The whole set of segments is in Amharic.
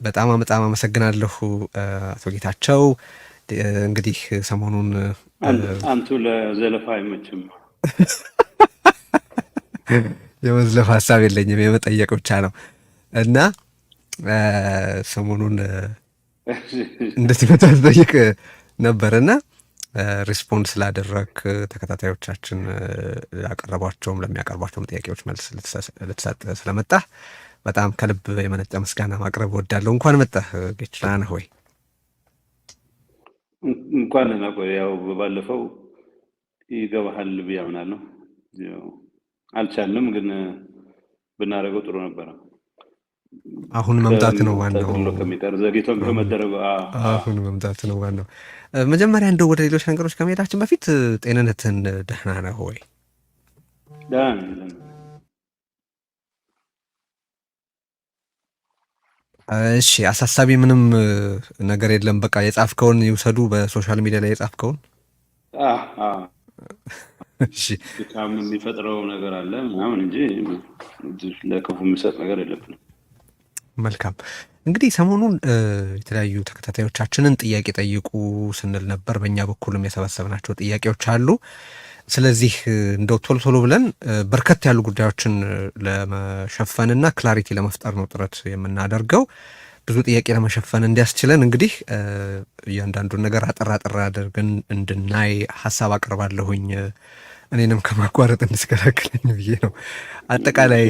በጣም በጣም አመሰግናለሁ አቶ ጌታቸው። እንግዲህ ሰሞኑን አንቱ ለዘለፋ አይመችም። የመዝለፍ ሀሳብ የለኝም፣ የመጠየቅ ብቻ ነው። እና ሰሞኑን እንድትመጣ ትጠይቅ ነበር እና respond ስላደረግ፣ ተከታታዮቻችን ላቀረቧቸውም ለሚያቀርቧቸውም ጥያቄዎች መልስ ልትሰጥ ስለመጣህ በጣም ከልብ የመነጨ ምስጋና ማቅረብ እወዳለሁ። እንኳን መጣህ ጌች፣ ደህና ነህ ወይ? እንኳን ደህና ቆይ። ያው ባለፈው ይገባሃል ብዬ አምናለሁ። አልቻልንም፣ ግን ብናደርገው ጥሩ ነበረ። አሁን መምጣት ነው ዋናው። ጠቅልሎ ከሚቀር ዘግይቶም ቢሆን መደረጉ አሁን መምጣት ነው ዋናው። መጀመሪያ እንደው ወደ ሌሎች ነገሮች ከመሄዳችን በፊት ጤንነትን፣ ደህና ነህ ወይ? ደህና ነኝ። እሺ፣ አሳሳቢ ምንም ነገር የለም። በቃ የጻፍከውን ይውሰዱ፣ በ social media ላይ የጻፍከውን። እሺ። ድካም የሚፈጥረው ነገር አለ ምናምን እንጂ ለክፉ የሚሰጥ ነገር የለብንም። መልካም። እንግዲህ ሰሞኑን የተለያዩ ተከታታዮቻችንን ጥያቄ ጠይቁ ስንል ነበር። በእኛ በኩልም የሰበሰብናቸው ጥያቄዎች አሉ። ስለዚህ እንደው ቶሎ ቶሎ ብለን በርከት ያሉ ጉዳዮችን ለመሸፈንና clarity ለመፍጠር ነው ጥረት የምናደርገው። ብዙ ጥያቄ ለመሸፈን እንዲያስችለን እንግዲህ እያንዳንዱን ነገር አጠር አጠር አድርገን እንድናይ ሀሳብ አቅርባለሁኝ። እኔንም ከማቋረጥ እንድትከላከለኝ ብዬ ነው። አጠቃላይ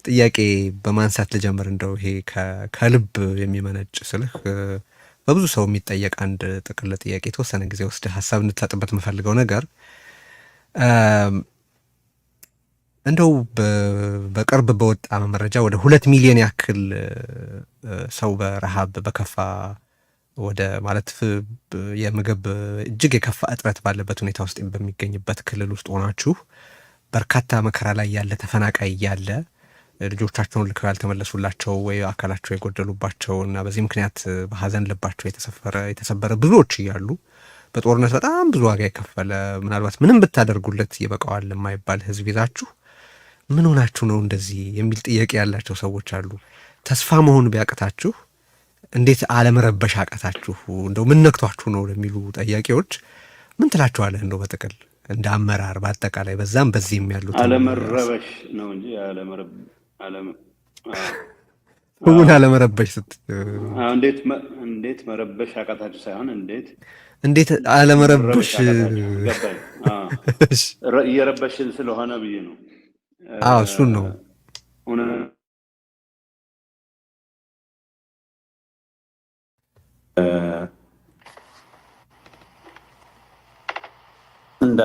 ጥያቄ በማንሳት ልጀምር። እንደው ይሄ ከልብ የሚመነጭ ስልህ በብዙ ሰው የሚጠየቅ አንድ ጥቅል ጥያቄ፣ የተወሰነ ጊዜ ወስደህ ሀሳብ እንድትሰጥበት የምፈልገው ነገር፣ እንደው በቅርብ በወጣ መረጃ ወደ 2 ሚሊዮን ያክል ሰው በረሃብ በከፋ ወደ ማለት የምግብ እጅግ የከፋ እጥረት ባለበት ሁኔታ ውስጥ በሚገኝበት ክልል ውስጥ ሆናችሁ፣ በርካታ መከራ ላይ ያለ ተፈናቃይ እያለ፣ ልጆቻቸውን ልከው ያልተመለሱላቸው ወይ አካላቸው የጎደሉባቸው እና በዚህ ምክንያት በሀዘን ልባቸው የተሰበረ ብዙዎች እያሉ፣ በጦርነት በጣም ብዙ ዋጋ የከፈለ፣ ምናልባት ምንም ብታደርጉለት ይበቃዋል የማይባል ህዝብ ይዛችሁ ምን ሆናችሁ ነው እንደዚህ የሚል ጥያቄ ያላቸው ሰዎች አሉ። ተስፋ መሆን ቢያቅታችሁ እንዴት አለመረበሽ አቃታችሁ? እንደው ምን ነክቷችሁ ነው ለሚሉ ጠያቂዎች ምን ትላችኋለህ? እንደው በጥቅል እንደ አመራር በአጠቃላይ በዛም በዚህም ያሉት። አለመረበሽ ነው እንጂ እውን አለመረበሽ ስት እንዴት መረበሽ አቃታችሁ ሳይሆን እንዴት እንዴት አለመረበሽ። ገባኝ። እየረበሽን ስለሆነ ብዬ ነው። አዎ፣ እሱን ነው።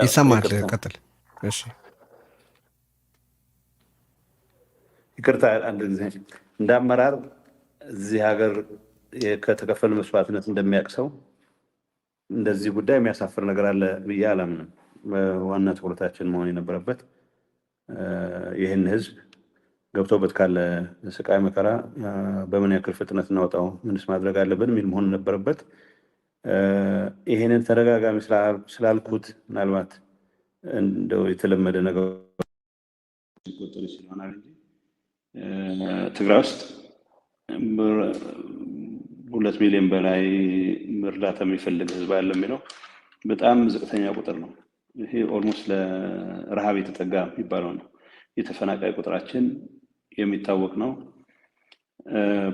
ይሰማል። ቀጥል። እሺ። ይቅርታ፣ አንድ ጊዜ እንደ አመራር እዚህ ሀገር ከተከፈለ መስዋዕትነት እንደሚያውቅ ሰው እንደዚህ ጉዳይ የሚያሳፍር ነገር አለ ብዬ አላምንም። ዋና ትኩረታችን መሆን የነበረበት ይህን ህዝብ ገብቶበት ካለ ስቃይ መከራ በምን ያክል ፍጥነት እናወጣው፣ ምንስ ማድረግ አለብን የሚል መሆን ነበረበት። ይህንን ተደጋጋሚ ስላልኩት ምናልባት እንደው የተለመደ ነገር ሊቆጠር ይችላል እንጂ ትግራይ ውስጥ 2 ሚሊዮን በላይ እርዳታ የሚፈልግ ህዝብ አለ የሚለው በጣም ዝቅተኛ ቁጥር ነው። ይሄ almost ለረሃብ የተጠጋ የሚባለው ነው። የተፈናቃይ ቁጥራችን የሚታወቅ ነው።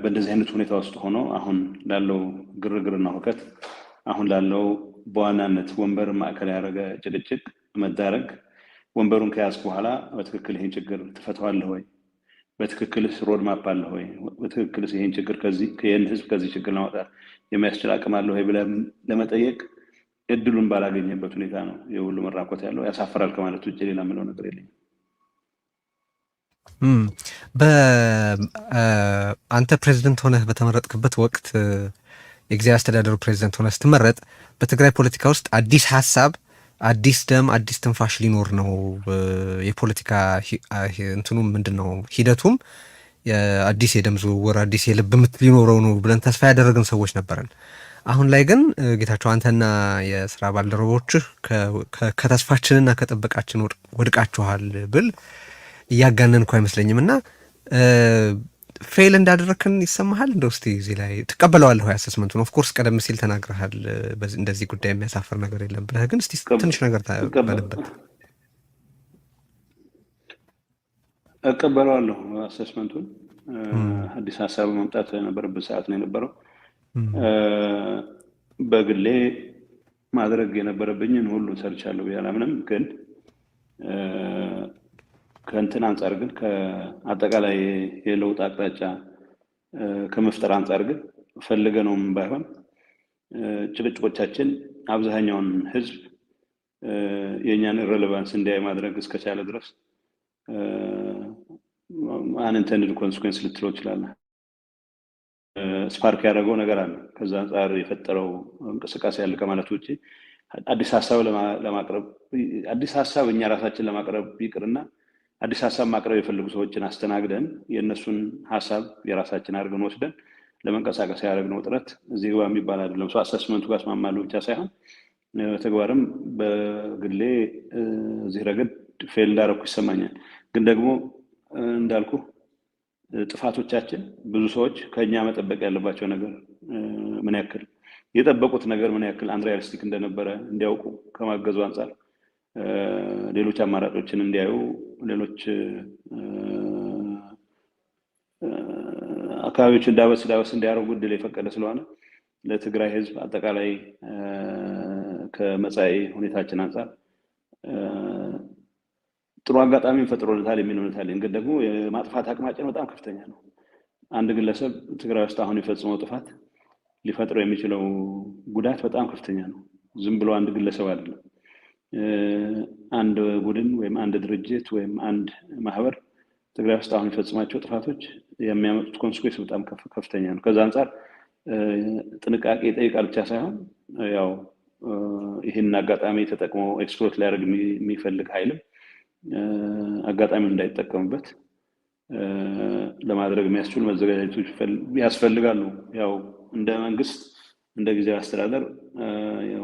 በእንደዚህ አይነት ሁኔታ ውስጥ ሆኖ አሁን ላለው ግርግርና ሁከት፣ አሁን ላለው በዋናነት ወንበር ማዕከል ያደረገ ጭቅጭቅ መዳረግ፣ ወንበሩን ከያዝክ በኋላ በትክክል ይህን ችግር ትፈተዋለህ ወይ? በትክክልስ roadmap አለ ወይ? በትክክልስ ይህን ችግር ይህን ህዝብ ከዚህ ችግር ለማውጣት የሚያስችል አቅም አለ ወይ ብለህ ለመጠየቅ እድሉን ባላገኘበት ሁኔታ ነው የሁሉ መራኮት ያለው። ያሳፍራል ከማለት ውጭ ሌላ የምለው ነገር የለኝም። በአንተ ፕሬዚደንት ሆነህ በተመረጥክበት ወቅት፣ የጊዜያዊ አስተዳደሩ ፕሬዚደንት ሆነህ ስትመረጥ፣ በትግራይ ፖለቲካ ውስጥ አዲስ ሀሳብ፣ አዲስ ደም፣ አዲስ ትንፋሽ ሊኖር ነው። የፖለቲካ እንትኑም ምንድን ነው ሂደቱም አዲስ የደም ዝውውር፣ አዲስ የልብ ምት ሊኖረው ነው ብለን ተስፋ ያደረግን ሰዎች ነበረን። አሁን ላይ ግን ጌታቸው፣ አንተና የስራ ባልደረቦችህ ከተስፋችንና ከጥበቃችን ወድቃችኋል ብል እያጋነንኩ አይመስለኝም። እና Fail እንዳደረግክን ይሰማሃል? እንደው እስቲ እዚህ ላይ ትቀበለዋለህ ወይ assessment ኡን? Of course ቀደም ሲል ተናግረሃል፣ እንደዚህ ጉዳይ የሚያሳፍር ነገር የለም ብለህ፣ ግን እስቲ ትንሽ ነገር በልበት። እቀበለዋለሁ assessment ኡን። አዲስ ሀሳብ መምጣት የነበረበት ሰዓት ነው የነበረው። በግሌ ማድረግ የነበረብኝን ሁሉ ሰርቻለሁ ብዬ አላምንም። ግን ከእንትን አንጻር ግን፣ ከአጠቃላይ የለውጥ አቅጣጫ ከመፍጠር አንጻር ግን፣ ፈልገነውም ባይሆን ጭቅጭቆቻችን አብዛኛውን ህዝብ የእኛን irrelevance እንዲያይ ማድረግ እስከቻለ ድረስ unintended consequence ልትለው ይችላለ። Spark ያደረገው ነገር አለ። ከዛ አንጻር የፈጠረው እንቅስቃሴ ያለ ከማለት ውጭ አዲስ ሀሳብ ለማቅረብ፣ አዲስ ሀሳብ እኛ ራሳችን ለማቅረብ ይቅርና አዲስ ሀሳብ ማቅረብ የፈለጉ ሰዎችን አስተናግደን የእነሱን ሀሳብ የራሳችን አድርገን ወስደን ለመንቀሳቀስ ያደረግነው ጥረት እዚህ ግባ የሚባል አይደለም። So assessment ኡ ጋር እስማማለሁ ብቻ ሳይሆን በተግባርም በግሌ እዚህ ረገድ fail እንዳደረኩ ይሰማኛል። ግን ደግሞ እንዳልኩ ጥፋቶቻችን ብዙ ሰዎች ከእኛ መጠበቅ ያለባቸው ነገር ምን ያክል፣ የጠበቁት ነገር ምን ያክል unrealistic እንደነበረ እንዲያውቁ ከማገዙ አንጻር፣ ሌሎች አማራጮችን እንዲያዩ፣ ሌሎች አካባቢዎችን ዳበስ ዳበስ እንዲያደርጉ እድል የፈቀደ ስለሆነ ለትግራይ ሕዝብ አጠቃላይ ከመጻኢ ሁኔታችን አንጻር ጥሩ አጋጣሚ ፈጥሮለታል የሚል እምነት አለኝ። ግን ደግሞ የማጥፋት አቅማችን በጣም ከፍተኛ ነው። አንድ ግለሰብ ትግራይ ውስጥ አሁን የፈጽመው ጥፋት ሊፈጥረው የሚችለው ጉዳት በጣም ከፍተኛ ነው። ዝም ብሎ አንድ ግለሰብ አይደለም። አንድ ቡድን ወይም አንድ ድርጅት ወይም አንድ ማህበር ትግራይ ውስጥ አሁን የፈጽማቸው ጥፋቶች የሚያመጡት consequence በጣም ከፍተኛ ነው። ከዛ አንጻር ጥንቃቄ ይጠይቃል ብቻ ሳይሆን ያው ይህንን አጋጣሚ ተጠቅሞ exploit ሊያደርግ የሚፈልግ ኃይልም አጋጣሚውን እንዳይጠቀምበት ለማድረግ የሚያስችሉ መዘጋጀቶች ያስፈልጋሉ። ያው እንደ መንግስት፣ እንደ ጊዜያዊ አስተዳደር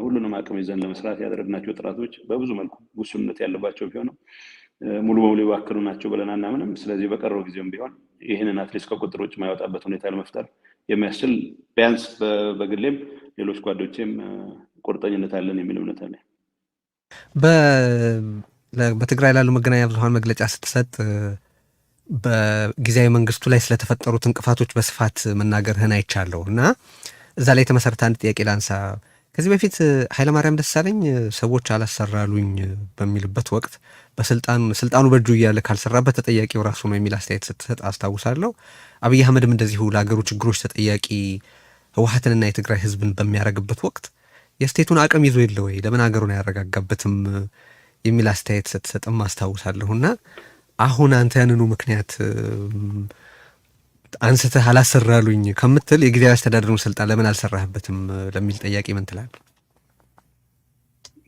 ሁሉንም አቅም ይዘን ለመስራት ያደረግናቸው ጥረቶች በብዙ መልኩ ውሱንነት ያለባቸው ቢሆንም ሙሉ በሙሉ የባከኑ ናቸው ብለን አናምንም። ስለዚህ በቀረው ጊዜም ቢሆን ይህንን at least ከቁጥር ውጭ የማይወጣበት ሁኔታ ለመፍጠር የሚያስችል ቢያንስ በግሌም ሌሎች ጓዶቼም ቁርጠኝነት አለን የሚል እምነት አለ። በትግራይ ላሉ መገናኛ ብዙኃን መግለጫ ስትሰጥ በጊዜያዊ መንግስቱ ላይ ስለተፈጠሩት እንቅፋቶች በስፋት መናገርህን አይቻለሁ እና እዛ ላይ የተመሰረተ አንድ ጥያቄ ላንሳ። ከዚህ በፊት ኃይለማርያም ደሳለኝ ሰዎች አላሰራሉኝ በሚልበት ወቅት በስልጣኑ ስልጣኑ በእጁ እያለ ካልሰራበት ተጠያቂው ራሱ ነው የሚል አስተያየት ስትሰጥ አስታውሳለሁ። አብይ አህመድም እንደዚሁ ለሀገሩ ችግሮች ተጠያቂ ህወሀትንና የትግራይ ህዝብን በሚያደርግበት ወቅት የ state ኡን አቅም ይዞ የለ ወይ፣ ለምን ሀገሩን አያረጋጋበትም የሚል አስተያየት ስትሰጥም አስታውሳለሁ። እና አሁን አንተ ያንኑ ምክንያት አንስተህ አላሰራሉኝ ከምትል የጊዜያዊ አስተዳደሩን ስልጣን ለምን አልሰራህበትም ለሚል ጥያቄ ምን ትላለህ?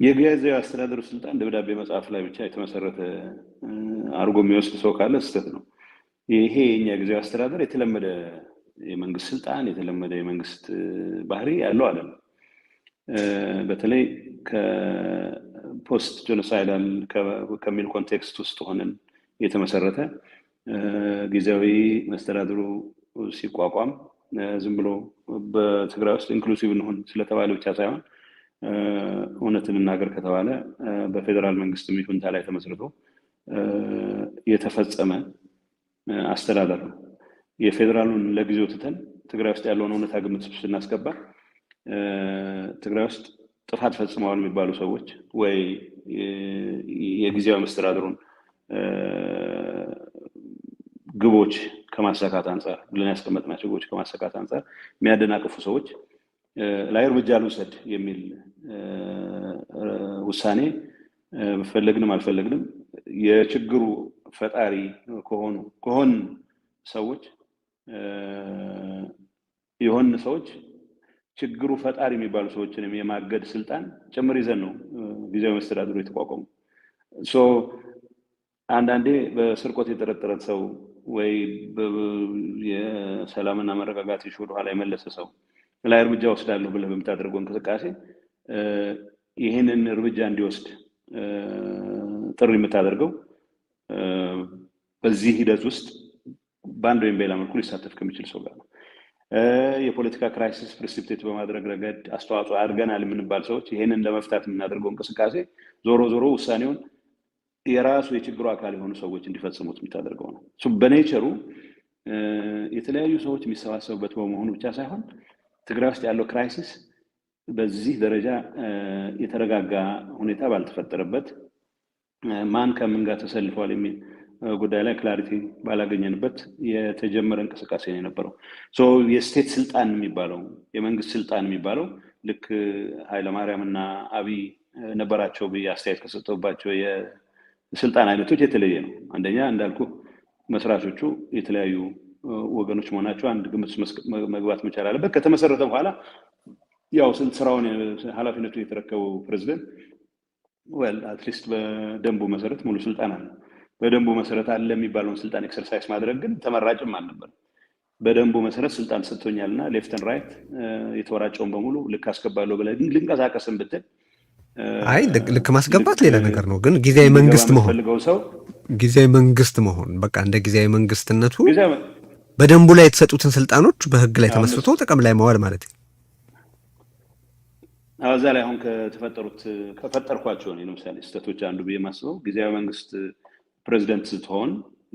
የጊዜያዊ አስተዳደሩ ስልጣን ደብዳቤ መጻፍ ላይ ብቻ የተመሰረተ አድርጎ የሚወስድ ሰው ካለ ስህተት ነው። ይሄ የኛ ጊዜያዊ አስተዳደር የተለመደ የመንግስት ስልጣን፣ የተለመደ የመንግስት ባህሪ ያለው አይደለም። በተለይ ከ post genocidal ከሚል context ውስጥ ሆነን የተመሰረተ፣ ጊዜያዊ መስተዳድሩ ሲቋቋም ዝም ብሎ በትግራይ ውስጥ inclusive እንሁን ስለተባለ ብቻ ሳይሆን እውነት እንናገር ከተባለ በፌዴራል መንግስት ይሁንታ ላይ ተመስርቶ የተፈጸመ አስተዳደር ነው። የፌዴራሉን ለጊዜው ትተን ትግራይ ውስጥ ያለውን እውነታ ግምት ስናስገባ ትግራይ ውስጥ ጥፋት ፈጽመዋል የሚባሉ ሰዎች ወይ የጊዜያዊ መስተዳድሩን ግቦች ከማሳካት አንጻር ብለን ያስቀመጥናቸው ግቦች ከማሳካት አንጻር የሚያደናቅፉ ሰዎች ላይ እርምጃ ልውሰድ የሚል ውሳኔ ፈለግንም አልፈለግንም የችግሩ ፈጣሪ ከሆኑ ከሆን ሰዎች የሆን ሰዎች፣ ችግሩ ፈጣሪ የሚባሉ ሰዎችንም የማገድ ስልጣን ጭምር ይዘን ነው ጊዜያዊ መስተዳድሩ የተቋቋሙ። So አንዳንዴ በስርቆት የጠረጠረት ሰው ወይ የሰላምና መረጋጋት issue ወደኋላ የመለሰ ሰው ላይ እርምጃ ወስዳለሁ ብለህ በምታደርገው እንቅስቃሴ ይህንን እርምጃ እንዲወስድ ጥሪ የምታደርገው በዚህ ሂደት ውስጥ በአንድ ወይም በሌላ መልኩ ሊሳተፍ ከሚችል ሰው ጋር ነው። የፖለቲካ crisis precipitate በማድረግ ረገድ አስተዋጽኦ አድርገናል የምንባል ሰዎች ይሄንን ለመፍታት የምናደርገው እንቅስቃሴ ዞሮ ዞሮ ውሳኔውን የራሱ የችግሩ አካል የሆኑ ሰዎች እንዲፈጽሙት የምታደርገው ነው። በ nature ኡ የተለያዩ ሰዎች የሚሰባሰቡበት በመሆኑ ብቻ ሳይሆን ትግራይ ውስጥ ያለው crisis በዚህ ደረጃ የተረጋጋ ሁኔታ ባልተፈጠረበት፣ ማን ከምን ጋር ተሰልፏል የሚል ጉዳይ ላይ clarity ባላገኘንበት የተጀመረ እንቅስቃሴ ነው የነበረው። የ state ስልጣን የሚባለው፣ የመንግስት ስልጣን የሚባለው ልክ ኃይለማርያም እና አብይ ነበራቸው ብዬ አስተያየት ከሰጠሁባቸው የስልጣን አይነቶች የተለየ ነው። አንደኛ እንዳልኩ መስራቾቹ የተለያዩ ወገኖች መሆናቸው አንድ ግምት መግባት መቻል አለበት። ከተመሰረተ በኋላ ያው ስንት ስራውን ኃላፊነቱን የተረከበው ፕሬዚደንት well at least በደንቡ መሰረት ሙሉ ስልጣን አለ። በደንቡ መሰረት አለ የሚባለውን ስልጣን exercise ማድረግ ግን ተመራጭም አልነበር። በደንቡ መሰረት ስልጣን ሰጥቶኛል እና left and right የተወራጨውን በሙሉ ልክ አስገባለሁ ብለህ ግን ልንቀሳቀስም ብትል አይ፣ ልክ ማስገባት ሌላ ነገር ነው። ግን ጊዜያዊ መንግስት መሆን ሰው ጊዜያዊ መንግስት መሆን በቃ እንደ ጊዜያዊ መንግስትነቱ በደንቡ ላይ የተሰጡትን ስልጣኖች በህግ ላይ ተመስርቶ ጥቅም ላይ መዋል ማለት ነው። እዛ ላይ አሁን ከተፈጠሩት ከፈጠርኳቸው እኔ ለምሳሌ ስህተቶች አንዱ ብዬ የማስበው ጊዜያዊ መንግስት ፕሬዚደንት ስትሆን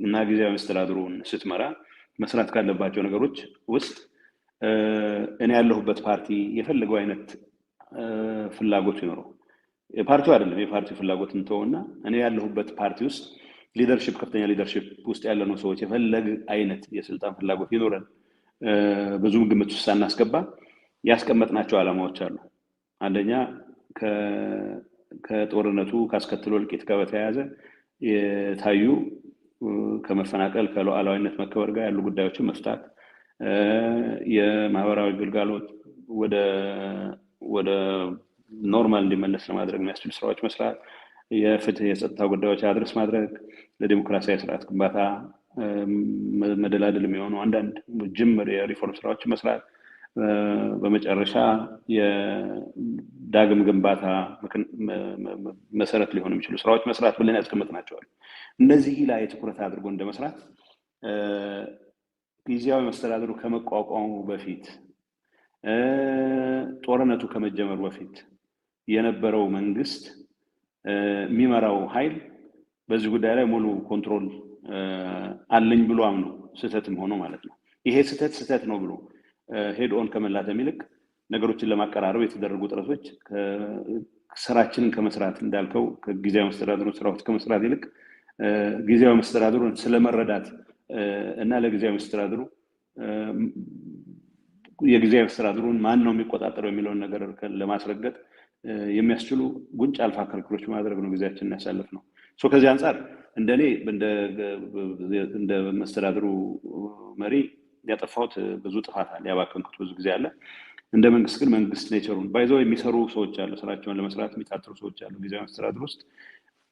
እና ጊዜያዊ መስተዳድሩን ስትመራ መስራት ካለባቸው ነገሮች ውስጥ እኔ ያለሁበት ፓርቲ የፈለገው አይነት ፍላጎት ይኖረው፣ የፓርቲው አይደለም፣ የፓርቲው ፍላጎት እንተውና እኔ ያለሁበት ፓርቲ ውስጥ leadership፣ ከፍተኛ leadership ውስጥ ያለነው ሰዎች የፈለገ አይነት የስልጣን ፍላጎት ይኖረን ብዙም ግምት ውስጥ ሳናስገባ ያስቀመጥናቸው ዓላማዎች አሉ። አንደኛ ከጦርነቱ ካስከትሎ እልቂት ጋር በተያያዘ የታዩ ከመፈናቀል፣ ከሉዓላዊነት መከበር ጋር ያሉ ጉዳዮችን መፍታት፣ የማህበራዊ ግልጋሎት ወደ normal እንዲመለስ ለማድረግ የሚያስችሉ ስራዎች መስራት፣ የፍትህ የጸጥታ ጉዳዮች address ማድረግ፣ ለዲሞክራሲያዊ ስርዓት ግንባታ መደላደል የሚሆኑ አንዳንድ ጅምር የሪፎርም ስራዎች መስራት፣ በመጨረሻ የዳግም ግንባታ መሰረት ሊሆኑ የሚችሉ ስራዎች መስራት ብለን ያስቀመጥናቸዋል። እነዚህ ላይ ትኩረት አድርጎ እንደ መስራት ጊዜያዊ መስተዳድሩ ከመቋቋሙ በፊት፣ ጦርነቱ ከመጀመሩ በፊት የነበረው መንግስት የሚመራው ኃይል በዚህ ጉዳይ ላይ ሙሉ control አለኝ ብሎ አምኖ ስህተትም ሆኖ ማለት ነው። ይሄ ስህተት ስህተት ነው ብሎ head on ከመላተም ይልቅ ነገሮችን ለማቀራረብ የተደረጉ ጥረቶች ስራችንን ከመስራት፣ እንዳልከው ከጊዜያዊ መስተዳድሩ ስራዎች ከመስራት ይልቅ ጊዜያዊ መስተዳድሩን ስለመረዳት እና ለጊዜያዊ መስተዳድሩ የጊዜያዊ መስተዳድሩን ማን ነው የሚቆጣጠረው የሚለውን ነገር ለማስረገጥ የሚያስችሉ ጉንጭ አልፋ ክርክሮች ማድረግ ነው ጊዜያችንን ያሳለፍነው። ከዚህ አንጻር እንደኔ እንደ መስተዳድሩ መሪ ያጠፋሁት ብዙ ጥፋት አለ፣ ያባከንኩት ብዙ ጊዜ አለ። እንደ መንግስት ግን መንግስት nature ኡን ባይዘው የሚሰሩ ሰዎች አሉ፣ ስራቸውን ለመስራት የሚታትሩ ሰዎች አሉ ጊዜያዊ መስተዳድር ውስጥ።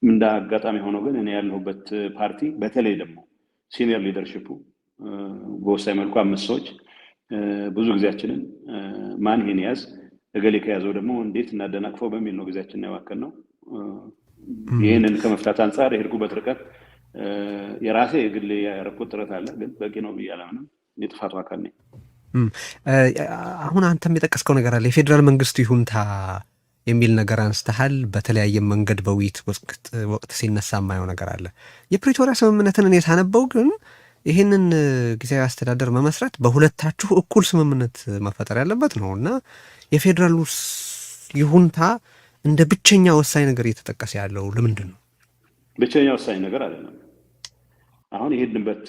እንደ አጋጣሚ ሆኖ ግን እኔ ያለሁበት ፓርቲ በተለይ ደግሞ senior leadership ኡ በወሳኝ መልኩ አምስት ሰዎች ብዙ ጊዜያችንን ማን ይሄን ያዝ፣ እገሌ ከያዘው ደግሞ እንዴት እናደናቅፈው በሚል ነው ጊዜያችንን ያባከንነው። ይህንን ከመፍታት አንጻር የሄድኩበት ርቀት የራሴ የግሌ ያደረኩት ጥረት አለ፣ ግን በቂ ነው ብዬ አላምንም። የጥፋቱ አካል ነኝ። አሁን አንተም የጠቀስከው ነገር አለ። የፌዴራል መንግስቱ ይሁንታ የሚል ነገር አንስተሃል። በተለያየ መንገድ በውይይት ወቅት ሲነሳ የማየው ነገር አለ። የፕሪቶሪያ ስምምነትን እኔ ሳነበው ግን ይህንን ጊዜያዊ አስተዳደር መመስረት በሁለታችሁ እኩል ስምምነት መፈጠር ያለበት ነው እና የፌዴራሉ ይሁንታ እንደ ብቸኛ ወሳኝ ነገር እየተጠቀሰ ያለው ለምንድን ነው? ብቸኛ ወሳኝ ነገር አይደለም። አሁን የሄድንበት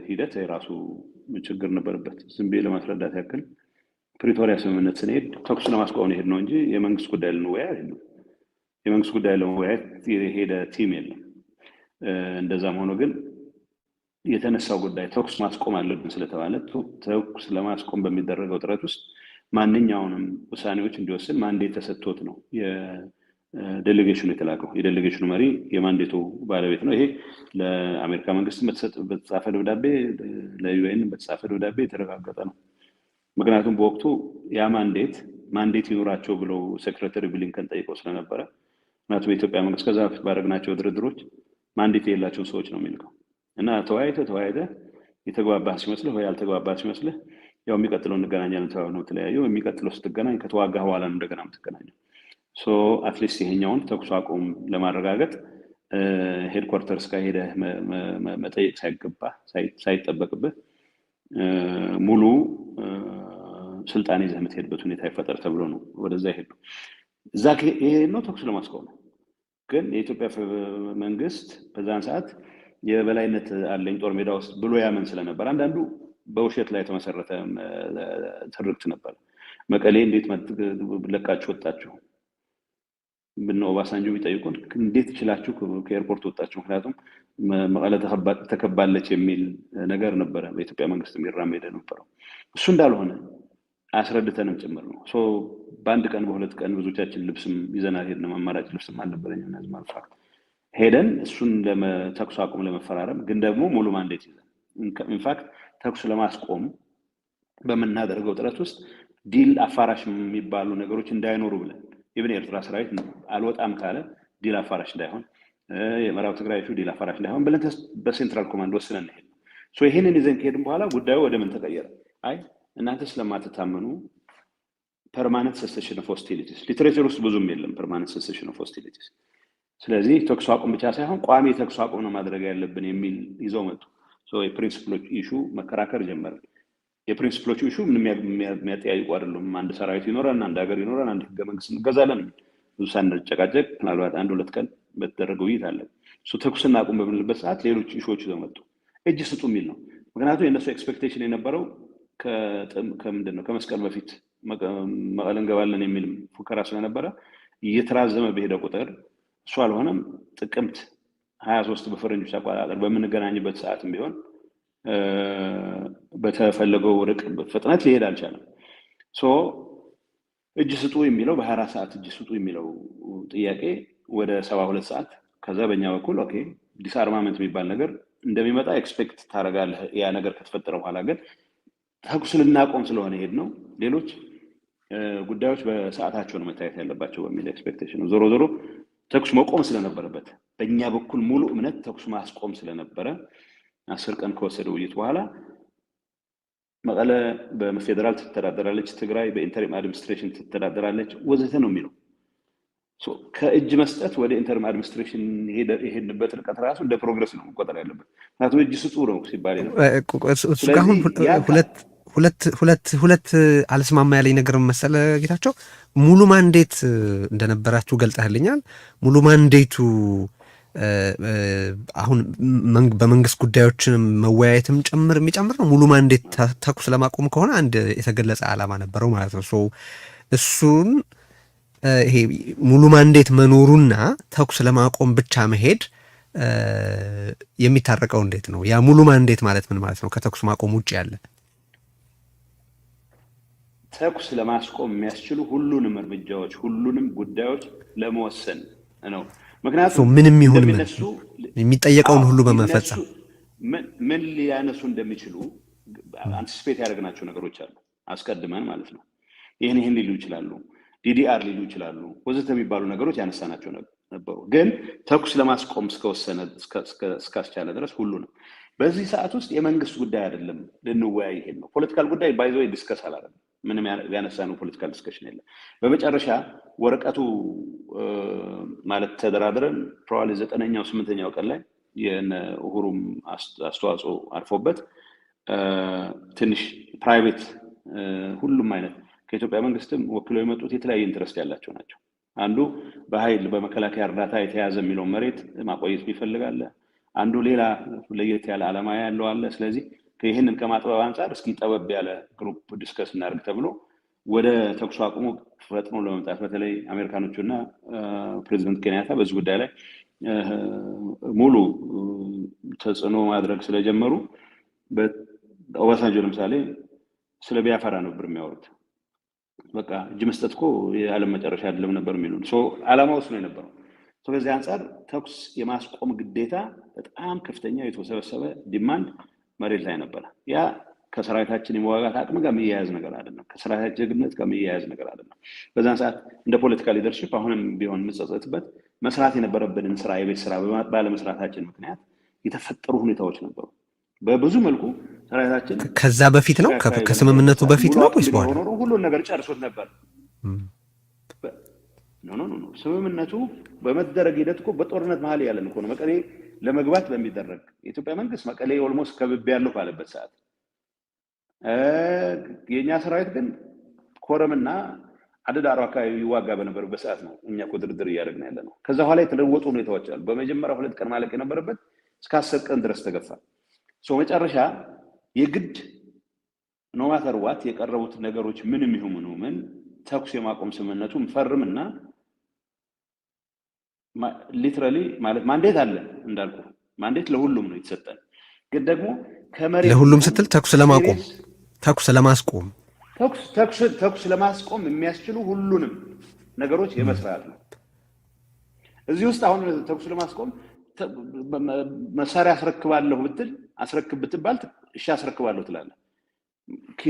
ሂደት የራሱ ችግር ነበረበት። ዝም ብዬ ለማስረዳት ያክል ፕሪቶሪያ ስምምነት ስንሄድ ተኩስ ለማስቆም ነው የሄድነው እንጂ የመንግስት ጉዳይ ልንወያይ አይደለም። የመንግስት ጉዳይ ለመወያየት የሄደ team የለም። እንደዛም ሆኖ ግን የተነሳው ጉዳይ ተኩስ ማስቆም አለብን ስለተባለ ተኩስ ለማስቆም በሚደረገው ጥረት ውስጥ ማንኛውንም ውሳኔዎች እንዲወስን mandate ተሰጥቶት ነው የ delegation ኡ የተላከው። የ delegation ኡ መሪ የ mandate ኡ ባለቤት ነው። ይሄ ለአሜሪካ መንግስት በተጻፈ ደብዳቤ፣ ለ UN በተጻፈ ደብዳቤ የተረጋገጠ ነው። ምክንያቱም በወቅቱ ያ mandate ይኑራቸው ብለው Secretary ብሊንከን ጠይቀው ስለነበረ፣ ምክንያቱም የኢትዮጵያ መንግስት ከዛ በፊት ባደረግናቸው ድርድሮች mandate የሌላቸውን ሰዎች ነው የሚልከው እና ተወያይተ ተወያይተ የተግባባህ ሲመስልህ ወይ ያልተግባባህ ሲመስልህ ያው የሚቀጥለው እንገናኛለን ተባብለው ነው የተለያየው። የሚቀጥለው ስትገናኝ ከተዋጋህ በኋላ ነው እንደገና የምትገናኘው። So at least ይሄኛውን ተኩስ አቁም ለማረጋገጥ headquarters ጋር ሄደህ መጠየቅ ሳይገባ፣ ሳይጠበቅብህ ሙሉ ስልጣን ይዘህ የምትሄድበት ሁኔታ ይፈጠር ተብሎ ነው ወደዛ የሄድነው። እዛ የሄድነው ተኩስ ለማስቆም ነው። ግን የኢትዮጵያ መንግስት በዛን ሰዓት የበላይነት አለኝ ጦር ሜዳ ውስጥ ብሎ ያመን ስለነበር፣ አንዳንዱ በውሸት ላይ የተመሰረተ ትርክት ነበር። መቀሌ እንዴት ለቃችሁ ወጣችሁ ብነ ኦባሳንጆ ቢጠይቁን፣ እንዴት ችላችሁ ከ airport ወጣችሁ? ምክንያቱም መቀለ ተከባለች የሚል ነገር ነበረ በኢትዮጵያ መንግስት የሚራመድ ነበረው። እሱ እንዳልሆነ አስረድተንም ጭምር ነው። በአንድ ቀን፣ በ2 ቀን ብዙዎቻችን ልብስም ይዘን አልሄድንም። አማራጭ ልብስም አልነበረኝም። As fact ሄደን እሱን ተኩስ አቁም ለመፈራረም ግን ደግሞ ሙሉ mandate ይዘን፣ in fact ተኩስ ለማስቆም በምናደርገው ጥረት ውስጥ deal አፋራሽ የሚባሉ ነገሮች እንዳይኖሩ ብለን፣ even የኤርትራ ሰራዊት አልወጣም ካለ deal አፋራሽ እንዳይሆን፣ የምዕራብ ትግራይ deal አፋራሽ እንዳይሆን ብለን በ central command ወስነን ሄድ። ይህንን ይዘን ከሄድን በኋላ ጉዳዩ ወደ ምን ተቀየረ? አይ፣ እናንተ ስለማትታመኑ permanent cessation of hostilities፣ literature ውስጥ ብዙም የለም permanent cessation of hostilities። ስለዚህ ተኩስ አቁም ብቻ ሳይሆን ቋሚ ተኩስ አቁም ነው ማድረግ ያለብን የሚል ይዘው መጡ። የ principle ኦች issue መከራከር ጀመርን። የ principle ኦች issue ምንም የሚያጠያይቁ አይደሉም። አንድ ሰራዊት ይኖረን፣ አንድ ሀገር ይኖረን፣ አንድ ህገ መንግስት እንገዛለን። ብዙ ሳንጨቃጨቅ ምናልባት አንድ ሁለት ቀን በተደረገ ውይይት አለ። እሱ ተኩስ እናቁም በምንልበት ሰዓት ሌሎች issue ዎች ይዘው መጡ። እጅ ስጡ የሚል ነው። ምክንያቱም የእነሱ expectation የነበረው ከምንድን ነው፣ ከመስቀል በፊት መቀለ እንገባለን የሚል ፉከራ ስለነበረ እየተራዘመ በሄደ ቁጥር እሱ አልሆነም። ጥቅምት 23 በፈረንጆች አቆጣጠር በምንገናኝበት ሰዓትም ቢሆን በተፈለገው ርቅ ፍጥነት ሊሄድ አልቻለም። So እጅ ስጡ የሚለው፣ በ24 ሰዓት እጅ ስጡ የሚለው ጥያቄ ወደ 72 ሰዓት፣ ከዛ በእኛ በኩል okay disarmament የሚባል ነገር እንደሚመጣ expect ታደርጋለህ። ያ ነገር ከተፈጠረ በኋላ ግን ተኩስ ልናቆም ስለሆነ ሄድ ነው፣ ሌሎች ጉዳዮች በሰዓታቸው ነው መታየት ያለባቸው በሚል expectation ነው። ዞሮ ዞሮ ተኩስ መቆም ስለነበረበት፣ በእኛ በኩል ሙሉ እምነት ተኩስ ማስቆም ስለነበረ፣ 10 ቀን ከወሰደ ውይይት በኋላ መቀለ በፌዴራል ትተዳደራለች፣ ትግራይ በ interim administration ትተዳደራለች ወዘተ ነው የሚለው። ከእጅ መስጠት ወደ interim administration የሄድንበት ርቀት ራሱ እንደ progress ነው መቆጠር ያለበት። ምክንያቱም እጅ ስጡ ነው ሲባል ነው። እሱ ጋር አሁን ሁለት ሁለት ሁለት ሁለት አልስማማ ያለኝ ነገር መሰለ ጌታቸው፣ ሙሉ mandate እንደነበራችሁ ገልጠህልኛል። ሙሉ mandate ኡ አሁን በመንግስት ጉዳዮችንም መወያየትም ጭምር የሚጨምር ነው። ሙሉ mandate ተኩስ ለማቆም ከሆነ አንድ የተገለጸ ዓላማ ነበረው ማለት ነው። እሱን ይሄ ሙሉ mandate መኖሩና ተኩስ ለማቆም ብቻ መሄድ የሚታረቀው እንዴት ነው? ያ ሙሉ mandate ማለት ምን ማለት ነው? ከተኩስ ማቆም ውጭ ያለ። ተኩስ ለማስቆም የሚያስችሉ ሁሉንም እርምጃዎች፣ ሁሉንም ጉዳዮች ለመወሰን ነው። ምክንያቱም ምንም ይሁን ምን የሚጠየቀውን ሁሉ በመፈጸም። ምን ሊያነሱ እንደሚችሉ anticipate ያደረግናቸው ነገሮች አሉ፣ አስቀድመን ማለት ነው። ይህን ይህን ሊሉ ይችላሉ፣ DDR ሊሉ ይችላሉ፣ ወዘተ የሚባሉ ነገሮች ያነሳናቸው ነበሩ። ግን ተኩስ ለማስቆም እስከወሰነ፣ እስካስቻለ ድረስ ሁሉንም፣ በዚህ ሰዓት ውስጥ የመንግስት ጉዳይ አይደለም ልንወያይ ይሄድ ነው። Political ጉዳይ by the way discuss አላደረግንም። ምንም ያነሳነው political discussion የለም። በመጨረሻ ወረቀቱ ማለት ተደራድረን probably ዘጠነኛው ስምንተኛው ቀን ላይ የነ ኡሁሩም አስተዋጽኦ አርፎበት ትንሽ private ሁሉም አይነት ከኢትዮጵያ መንግስትም ወክለው የመጡት የተለያየ interest ያላቸው ናቸው። አንዱ በኃይል በመከላከያ እርዳታ የተያዘ የሚለውን መሬት ማቆየት የሚፈልግ አለ። አንዱ ሌላ ለየት ያለ ዓላማ ያለው አለ። ስለዚህ ይህንን ከማጥበብ አንጻር እስኪ ጠበብ ያለ group discuss እናድርግ ተብሎ ወደ ተኩስ አቁሙ ፈጥኖ ለመምጣት በተለይ አሜሪካኖቹ እና ፕሬዚደንት ኬንያታ በዚህ ጉዳይ ላይ ሙሉ ተጽዕኖ ማድረግ ስለጀመሩ፣ ኦባሳንጆ ለምሳሌ ስለ ቢያፍራ ነበር የሚያወሩት። በቃ እጅ መስጠት እኮ የዓለም መጨረሻ አይደለም ነበር የሚሉን። ዓላማው እሱ ነው የነበረው። ከዚህ አንጻር ተኩስ የማስቆም ግዴታ በጣም ከፍተኛ የተወሳሰበ demand መሬት ላይ ነበረ። ያ ከሰራዊታችን የመዋጋት አቅም ጋር የሚያያዝ ነገር አይደለም። ከሰራዊታችን ጀግንነት ጋር የሚያያዝ ነገር አይደለም። በዛን ሰዓት እንደ political leadership አሁንም ቢሆን የምጸጸትበት መስራት የነበረብንን ስራ፣ የቤት ስራ ባለመስራታችን ምክንያት የተፈጠሩ ሁኔታዎች ነበሩ። በብዙ መልኩ ሰራዊታችን ከዛ በፊት ነው፣ ትግራይ አካባቢ ከስምምነቱ በነበረበት ሰዓት በፊት ሙሉ ነው አቅም ወይስ ቢኖረው በኋላ? ኖሮ ሁሉን ነገር ጨርሶት ነበር። No, no, no፣ ስምምነቱ በመደረግ ሂደት እኮ በጦርነት መሀል ያለን እኮ ነው። መቀሌ ለመግባት በሚደረግ የኢትዮጵያ መንግስት መቀሌ almost ከብቤ ያለሁ ባለበት ሰዓት የእኛ ሰራዊት ግን ኮረምና አደዳሮ አካባቢ ይዋጋ በነበረበት ሰዓት ነው እኛ እኮ ድርድር እያደረግን ያለ ነው። ከዛ በኋላ የተለወጡ ሁኔታዎች አሉ። በመጀመሪያ 2 ቀን ማለቅ የነበረበት እስከ 10 ቀን ድረስ ተገፋ። So መጨረሻ የግድ no matter what የቀረቡት ነገሮች ምንም ይሁኑ ምን ተኩስ የማቆም ስምምነቱን ፈርምና literally ማለት mandate አለ እንዳልኩ mandate ለሁሉም ነው የተሰጠን። ግን ደግሞ ከመሬት ለሁሉም ስትል ተኩስ ለማቆም ተኩስ ለማስቆም ተኩስ ለማስቆም የሚያስችሉ ሁሉንም ነገሮች የመስራት ነው። እዚህ ውስጥ አሁን ተኩስ ለማስቆም መሳሪያ አስረክባለሁ ብትል፣ አስረክብ ብትባል እሺ አስረክባለሁ ትላለህ።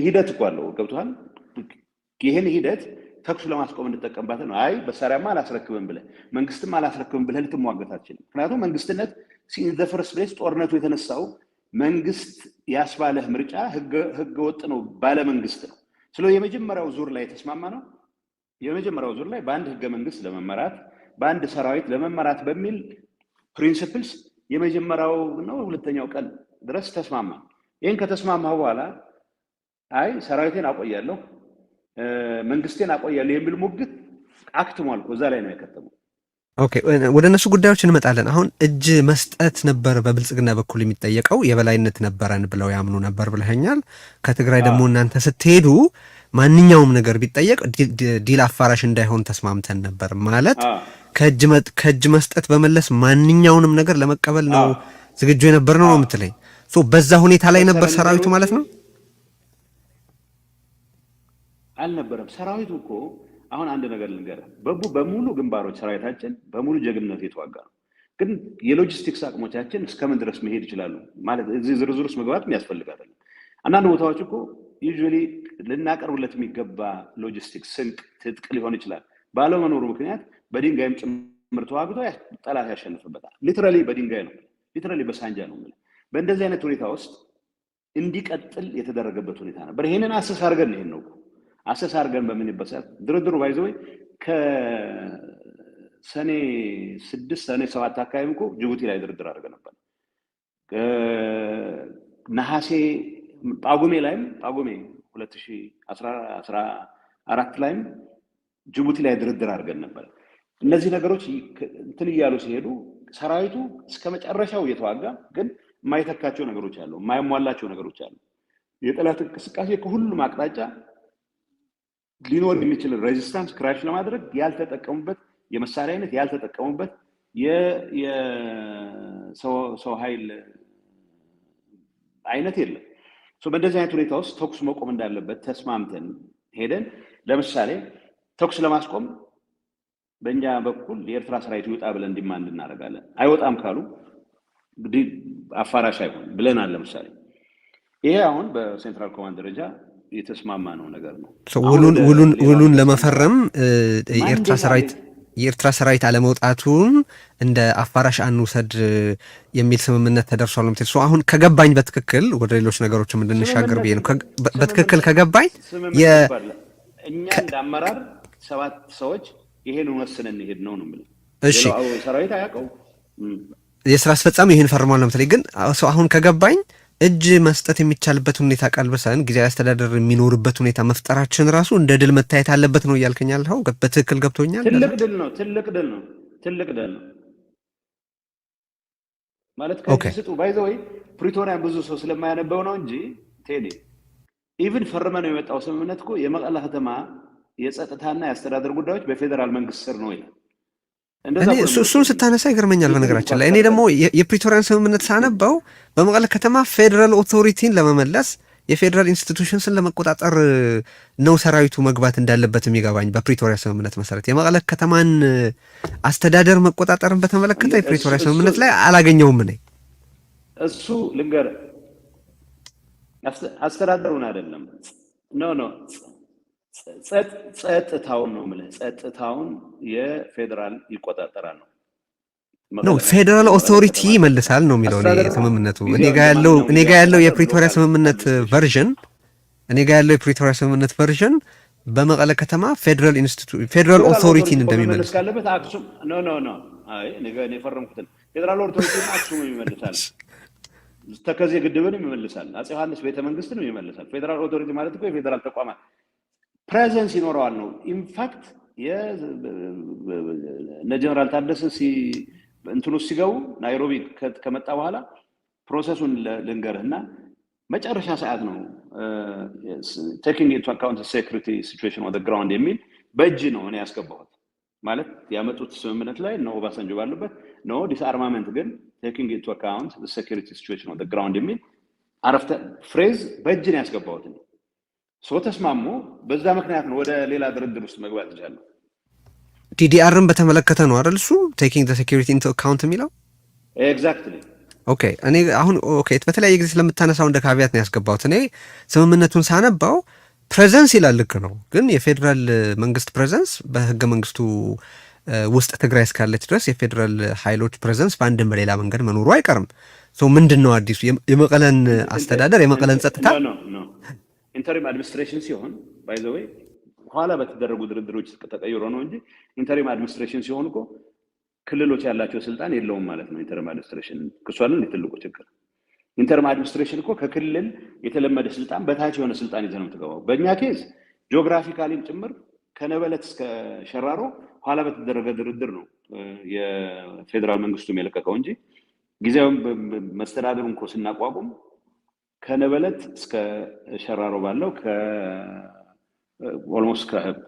ሂደት እኮ አለው፣ ገብቶሃል? ይህን ሂደት ተኩስ ለማስቆም እንጠቀምባት ነው። አይ መሳሪያማ አላስረክብም ብለህ፣ መንግስትም አላስረክብም ብለህ ልትሟገት አትችልም። ምክንያቱም መንግስትነት the first place ጦርነቱ የተነሳው መንግስት ያስባለህ ምርጫ ህገ ወጥ ነው ባለ መንግስት ነው። ስለዚህ የመጀመሪያው ዙር ላይ የተስማማ ነው። የመጀመሪያው ዙር ላይ በአንድ ህገ መንግስት ለመመራት፣ በአንድ ሰራዊት ለመመራት በሚል principles የመጀመሪያው ነው ሁለተኛው ቀን ድረስ ተስማማ። ይህን ከተስማማ በኋላ አይ ሰራዊቴን አቆያለሁ፣ መንግስቴን አቆያለሁ የሚል ሙግት አክትሟል እኮ፣ እዛ ላይ ነው የከተመው። Okay፣ ወደ እነሱ ጉዳዮች እንመጣለን። አሁን እጅ መስጠት ነበር በብልጽግና በኩል የሚጠየቀው፣ የበላይነት ነበረን ብለው ያምኑ ነበር ብለኸኛል። ከትግራይ ደግሞ እናንተ ስትሄዱ ማንኛውም ነገር ቢጠየቅ deal አፍራሽ እንዳይሆን ተስማምተን ነበር ማለት ከእጅ መስጠት በመለስ ማንኛውንም ነገር ለመቀበል ነው ዝግጁ የነበር ነው የምትለኝ። So በዛ ሁኔታ ላይ ነበር ሰራዊቱ ማለት ነው? አልነበረም። ሰራዊቱ እኮ አሁን አንድ ነገር ልንገርህ፣ በሙሉ ግንባሮች ሰራዊታችን በሙሉ ጀግንነት የተዋጋ ነው። ግን የሎጂስቲክስ አቅሞቻችን እስከምን ድረስ መሄድ ይችላሉ ማለት እዚህ ዝርዝር ውስጥ መግባት የሚያስፈልግ አይደለም። አንዳንድ ቦታዎች እኮ usually ልናቀርብለት የሚገባ ሎጂስቲክስ፣ ስንቅ፣ ትጥቅ ሊሆን ይችላል፣ ባለመኖሩ ምክንያት በድንጋይም ጭምር ተዋግቶ ጠላት ያሸንፍበታል። Literally በድንጋይ ነው፣ literally በሳንጃ ነው። በእንደዚህ አይነት ሁኔታ ውስጥ እንዲቀጥል የተደረገበት ሁኔታ ነበር። ይሄንን assess አድርገን ይሄን ነው assess አድርገን በምንበት ሰዓት ድርድሩ by the way ከሰኔ 6 ሰኔ 7 አካባቢ እኮ ጅቡቲ ላይ ድርድር አድርገን ነበር። ነሐሴ ጳጉሜ ላይም፣ ጳጉሜ 2014 ላይም ጅቡቲ ላይ ድርድር አድርገን ነበር። እነዚህ ነገሮች እንትን እያሉ ሲሄዱ ሰራዊቱ እስከ መጨረሻው እየተዋጋ ግን የማይተካቸው ነገሮች አሉ፣ የማይሟላቸው ነገሮች አሉ። የጠላት እንቅስቃሴ ከሁሉም አቅጣጫ ሊኖር የሚችል resistance crush ለማድረግ ያልተጠቀሙበት የመሳሪያ አይነት፣ ያልተጠቀሙበት የሰው ኃይል አይነት የለም። በእንደዚህ አይነት ሁኔታ ውስጥ ተኩስ መቆም እንዳለበት ተስማምተን ሄደን ለምሳሌ ተኩስ ለማስቆም በእኛ በኩል የኤርትራ ሰራዊት ይውጣ ብለን demand እናደርጋለን። አይወጣም ካሉ እንግዲህ አፍራሽ አይሆን ብለናል። ለምሳሌ ይሄ አሁን በ central command ደረጃ የተስማማ ነው ነገር ነው። ውሉን ለመፈረም የኤርትራ ሰራዊት አለመውጣቱን እንደ አፍራሽ አንውሰድ የሚል ስምምነት ተደርሷል ነው የምትል። አሁን ከገባኝ በትክክል ወደ ሌሎች ነገሮችም እንድንሻገር ብዬ ነው። በትክክል ከገባኝ እኛ እንደ አመራር ሰባት ሰዎች ይሄን ወስነን እንሄድ ነው ነው የምልህ። እሺ። ሰራዊት አያውቀው። የስራ አስፈጻሚ ይህን ፈርሟል ነው የምትለኝ። ግን አሁን ከገባኝ እጅ መስጠት የሚቻልበት ሁኔታ ቀልብሰን ጊዜያዊ አስተዳደር የሚኖርበት ሁኔታ መፍጠራችን ራሱ እንደ ድል መታየት አለበት ነው እያልከኝ ያለኸው? በትክክል ገብቶኛል? ትልቅ ድል ነው። ትልቅ ድል ነው። ትልቅ ድል ነው ማለት ከእጅ ስጡ። By the way ፕሪቶሪያን ብዙ ሰው ስለማያነበው ነው እንጂ ቴዲ፣ even ፈርመ ነው የመጣው ስምምነት እኮ የመቀለ ከተማ የጸጥታና የአስተዳደር ጉዳዮች በፌዴራል መንግስት ስር ነው ይላል። እሱን ስታነሳ ይገርመኛል። በነገራችን ላይ እኔ ደግሞ የፕሪቶሪያን ስምምነት ሳነበው በመቀለ ከተማ federal authority ን ለመመለስ፣ የፌዴራል institutions ን ለመቆጣጠር ነው ሰራዊቱ መግባት እንዳለበት የሚገባኝ። በፕሪቶሪያ ስምምነት መሰረት የመቀለ ከተማን አስተዳደር መቆጣጠርን በተመለከተ የፕሪቶሪያ ስምምነት ላይ አላገኘውም እኔ። እሱ ልንገርህ፣ አስተዳደሩን አይደለም፣ no, no፣ ጸጥታውን ነው የምልህ። ጸጥታውን የፌዴራል ይቆጣጠራል ነው። No፣ federal authority ይመልሳል ነው የሚለው ስምምነቱ። እኔ ጋ ያለው የፕሪቶሪያ ስምምነት version፣ እኔ ጋ ያለው የፕሪቶሪያ ስምምነት version በመቀለ ከተማ federal institute federal authority ን እንደሚመልስ ካለበት አክሱም፣ no, no, no፣ አይ፣ እኔ የፈረምኩትን federal authority አክሱም ይመልሳል፣ ተከዜ ግድብንም ይመልሳል፣ አፄ ዮሐንስ ቤተ መንግስትንም ይመልሳል። Federal authority ማለት እኮ የፌዴራል ተቋማት presence ይኖረዋል ነው። In fact እነ ጀነራል ታደሰ እንትኑ ሲገቡ ናይሮቢ ከመጣ በኋላ process ኡን ልንገርህ እና መጨረሻ ሰዓት ነው taking into account security situation on ground የሚል በእጅ ነው እኔ ያስገባሁት። ማለት ያመጡት ስምምነት ላይ እነ ኦባሳንጆ ባሉበት no disarmament ግን taking into account security situation on ground የሚል አረፍተ phrase በእጅ ነው ያስገባሁት። So ተስማሙ። በዛ ምክንያት ነው ወደ ሌላ ድርድር ውስጥ መግባት ይቻለሁ። DDR ን በተመለከተ ነው አይደል? እሱ taking security into account የሚለው? Exactly. Okay፣ እኔ አሁን okay፣ በተለያየ ጊዜ ስለምታነሳው እንደ caveat ነው ያስገባሁት። እኔ ስምምነቱን ሳነባው presence ይላል፣ ልክ ነው። ግን የፌዴራል መንግስት presence በህገ መንግስቱ ውስጥ ትግራይ እስካለች ድረስ የፌዴራል ኃይሎች presence በአንድም በሌላ መንገድ መኖሩ አይቀርም። ምንድን ነው አዲሱ? የመቀለን አስተዳደር፣ የመቀለን ጸጥታ Interim administration ሲሆን፣ by the way፣ ኋላ በተደረጉ ድርድሮች ተቀይሮ ነው እንጂ interim administration ሲሆን እኮ ክልሎች ያላቸው ስልጣን የለውም ማለት ነው። Interim administration ክሷልን ትልቁ ችግር interim administration እኮ ከክልል የተለመደ ስልጣን በታች የሆነ ስልጣን ይዘህ ነው የምትገባው። በእኛ case geographically ም ጭምር ከነበለት እስከ ሸራሮ ኋላ በተደረገ ድርድር ነው የፌዴራል መንግስቱም የለቀቀው እንጂ ጊዜያዊ መስተዳድሩን እኮ ስናቋቁም ከነበለት እስከ ሸራሮ ባለው፣ almost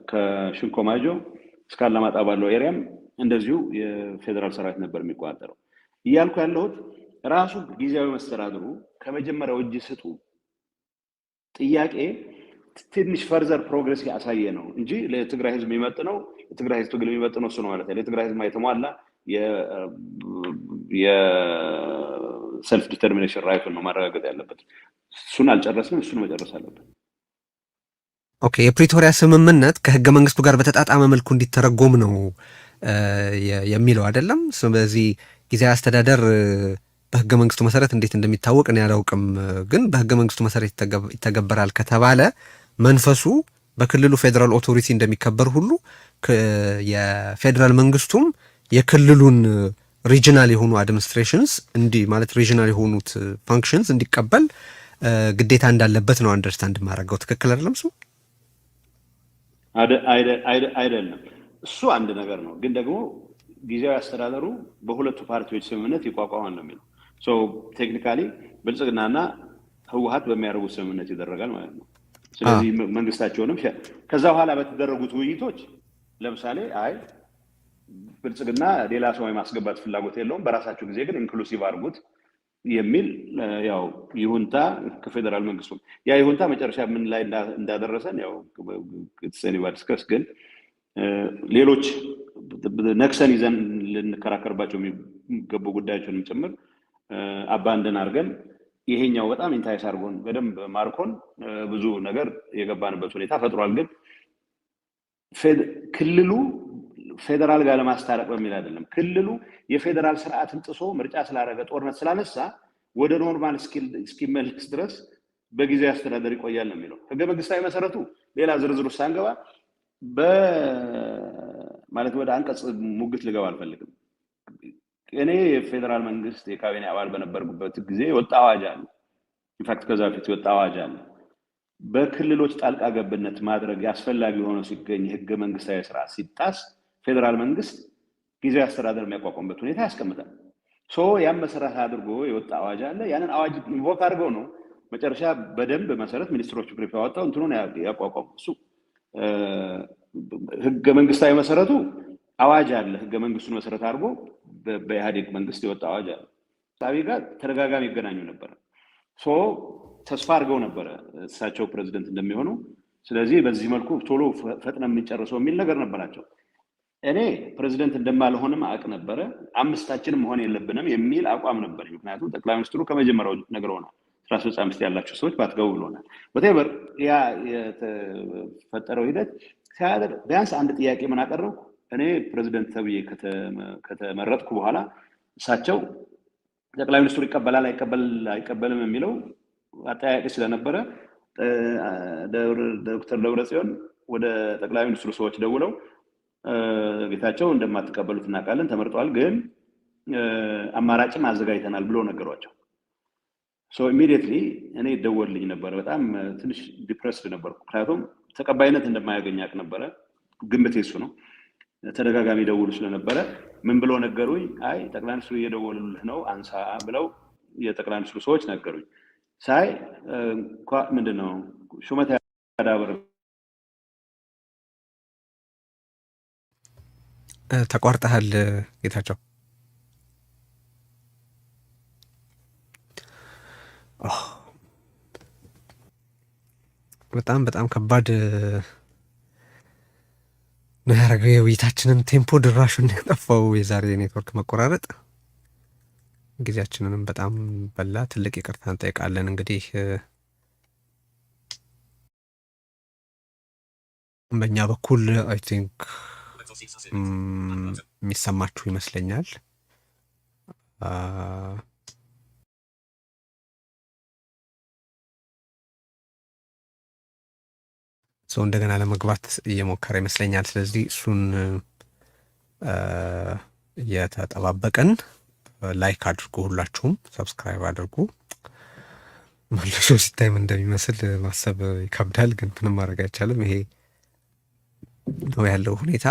ከሽንኮማጆ እስከ አላማጣ ባለው area ም እንደዚሁ የፌዴራል ሰራዊት ነበር የሚቆጣጠረው። እያልኩ ያለሁት ራሱ ጊዜያዊ መስተዳድሩ ከመጀመሪያው እጅ ስጡ ጥያቄ ትንሽ further progress ያሳየ ነው እንጂ ለትግራይ ህዝብ የሚመጥነው፣ ለትግራይ ህዝብ ትግል የሚመጥነው እሱ ነው ማለት ነው። ለትግራይ ህዝብ የተሟላ የ self determination right ኡን ነው ማረጋገጥ ያለበት። እሱን አልጨረስንም። እሱን መጨረስ አለበት። Okay፣ የፕሪቶሪያ ስምምነት ከህገ መንግስቱ ጋር በተጣጣመ መልኩ እንዲተረጎም ነው የሚለው አይደለም። ስለዚህ ጊዜያዊ አስተዳደር በህገ መንግስቱ መሰረት እንዴት እንደሚታወቅ እኔ አላውቅም። ግን በህገ መንግስቱ መሰረት ይተገበራል ከተባለ መንፈሱ በክልሉ federal authority እንደሚከበር ሁሉ የፌዴራል መንግስቱም የክልሉን regional የሆኑ administrations እንዲ ማለት regional የሆኑት functions እንዲቀበል ግዴታ እንዳለበት ነው understand የማደርገው። ትክክል አይደለም እሱ? አይደለም። እሱ አንድ ነገር ነው። ግን ደግሞ ጊዜያዊ አስተዳደሩ በሁለቱ ፓርቲዎች ስምምነት ይቋቋማል ነው የሚለው። Technically ብልጽግናና ህወሀት በሚያደርጉት ስምምነት ይደረጋል ማለት ነው። ስለዚህ መንግስታቸውንም ከዛ በኋላ በተደረጉት ውይይቶች ለምሳሌ አይ ብልጽግና ሌላ ሰው የማስገባት ፍላጎት የለውም፣ በራሳቸው ጊዜ ግን inclusive አድርጉት የሚል ያው ይሁንታ ከፌዴራል መንግስቱ፣ ያ ይሁንታ መጨረሻ ምን ላይ እንዳደረሰን ያው discuss፣ ግን ሌሎች ነክሰን ይዘን ልንከራከርባቸው የሚገቡ ጉዳዮችንም ጭምር abandon አድርገን ይሄኛው በጣም entice አድርጎን በደንብ ማርኮን ብዙ ነገር የገባንበት ሁኔታ ፈጥሯል። ግን ክልሉ ፌዴራል ጋር ለማስታረቅ በሚል አይደለም። ክልሉ የፌዴራል ስርዓትን ጥሶ ምርጫ ስላደረገ፣ ጦርነት ስላነሳ ወደ normal እስኪመለስ ድረስ በጊዜያዊ አስተዳደር ይቆያል ነው የሚለው። ህገ መንግስታዊ መሰረቱ ሌላ ዝርዝር ውስጥ ሳንገባ፣ ማለት ወደ አንቀጽ ሙግት ልገባ አልፈልግም። እኔ የፌዴራል መንግስት የካቢኔ አባል በነበርኩበት ጊዜ የወጣ አዋጅ አለ። In fact ከዛ በፊት የወጣ አዋጅ አለ። በክልሎች ጣልቃ ገብነት ማድረግ አስፈላጊ ሆኖ ሲገኝ፣ ህገ መንግስታዊ ስርዓት ሲጣስ ፌዴራል መንግስት ጊዜያዊ አስተዳደር የሚያቋቋምበት ሁኔታ ያስቀምጣል። So ያን መሰረት አድርጎ የወጣ አዋጅ አለ። ያንን አዋጅ invoke አድርገው ነው መጨረሻ በደንብ መሰረት ሚኒስትሮች ምክር ቤት ያወጣው እንትኑን ያቋቋሙ። እሱ ህገ መንግስታዊ መሰረቱ አዋጅ አለ። ህገ መንግስቱን መሰረት አድርጎ በኢህአዴግ መንግስት የወጣ አዋጅ አለ። አብይ ጋር ተደጋጋሚ ይገናኙ ነበረ። So ተስፋ አድርገው ነበረ እሳቸው ፕሬዚደንት እንደሚሆኑ። ስለዚህ በዚህ መልኩ ቶሎ ፈጥነ የምንጨርሰው የሚል ነገር ነበራቸው። እኔ ፕሬዚደንት እንደማልሆንም አውቅ ነበረ። አምስታችንም መሆን የለብንም የሚል አቋም ነበር። ምክንያቱም ጠቅላይ ሚኒስትሩ ከመጀመሪያው ነግረውናል። ስራ አስፈጻሚ ውስጥ ያላቸው ሰዎች ባትገቡ ብሎናል። Whatever ያ የተፈጠረው ሂደት ሲያደርግ ቢያንስ አንድ ጥያቄ ምን አቀረብኩ? እኔ ፕሬዚደንት ተብዬ ከተመረጥኩ በኋላ እሳቸው ጠቅላይ ሚኒስትሩ ይቀበላል አይቀበልም የሚለው አጠያያቂ ስለነበረ ዶክተር ደብረጽዮን ወደ ጠቅላይ ሚኒስትሩ ሰዎች ደውለው ጌታቸው እንደማትቀበሉት እናውቃለን፣ ተመርጧል፣ ግን አማራጭም አዘጋጅተናል ብሎ ነገሯቸው። So immediately እኔ ይደወልልኝ ነበረ። በጣም ትንሽ depressed ነበርኩ። ምክንያቱም ተቀባይነት እንደማያገኝ አውቅ ነበረ። ግምቴ እሱ ነው። ተደጋጋሚ ደውሉ ስለነበረ ምን ብሎ ነገሩኝ? አይ ጠቅላይ ሚኒስትሩ እየደወሉልህ ነው አንሳ ብለው የጠቅላይ ሚኒስትሩ ሰዎች ነገሩኝ። ሳይ ምንድን ነው ሹመት ያዳብር ተቋርጠሃል ጌታቸው። በጣም በጣም ከባድ ነው ያደረገው። የውይይታችንን tempo ድራሹን ያጠፋው የዛሬ ኔትወርክ መቆራረጥ ጊዜያችንንም በጣም በላ። ትልቅ ይቅርታ እንጠይቃለን። እንግዲህ በእኛ በኩል I think የሚሰማችሁ ይመስለኛል። ሰው እንደገና ለመግባት እየሞከረ ይመስለኛል። ስለዚህ እሱን እየተጠባበቅን like አድርጉ፣ ሁላችሁም subscribe አድርጉ። መልሶ ሲታይ ምን እንደሚመስል ማሰብ ይከብዳል፣ ግን ምንም ማድረግ አይቻልም። ይሄ ነው ያለው ሁኔታ።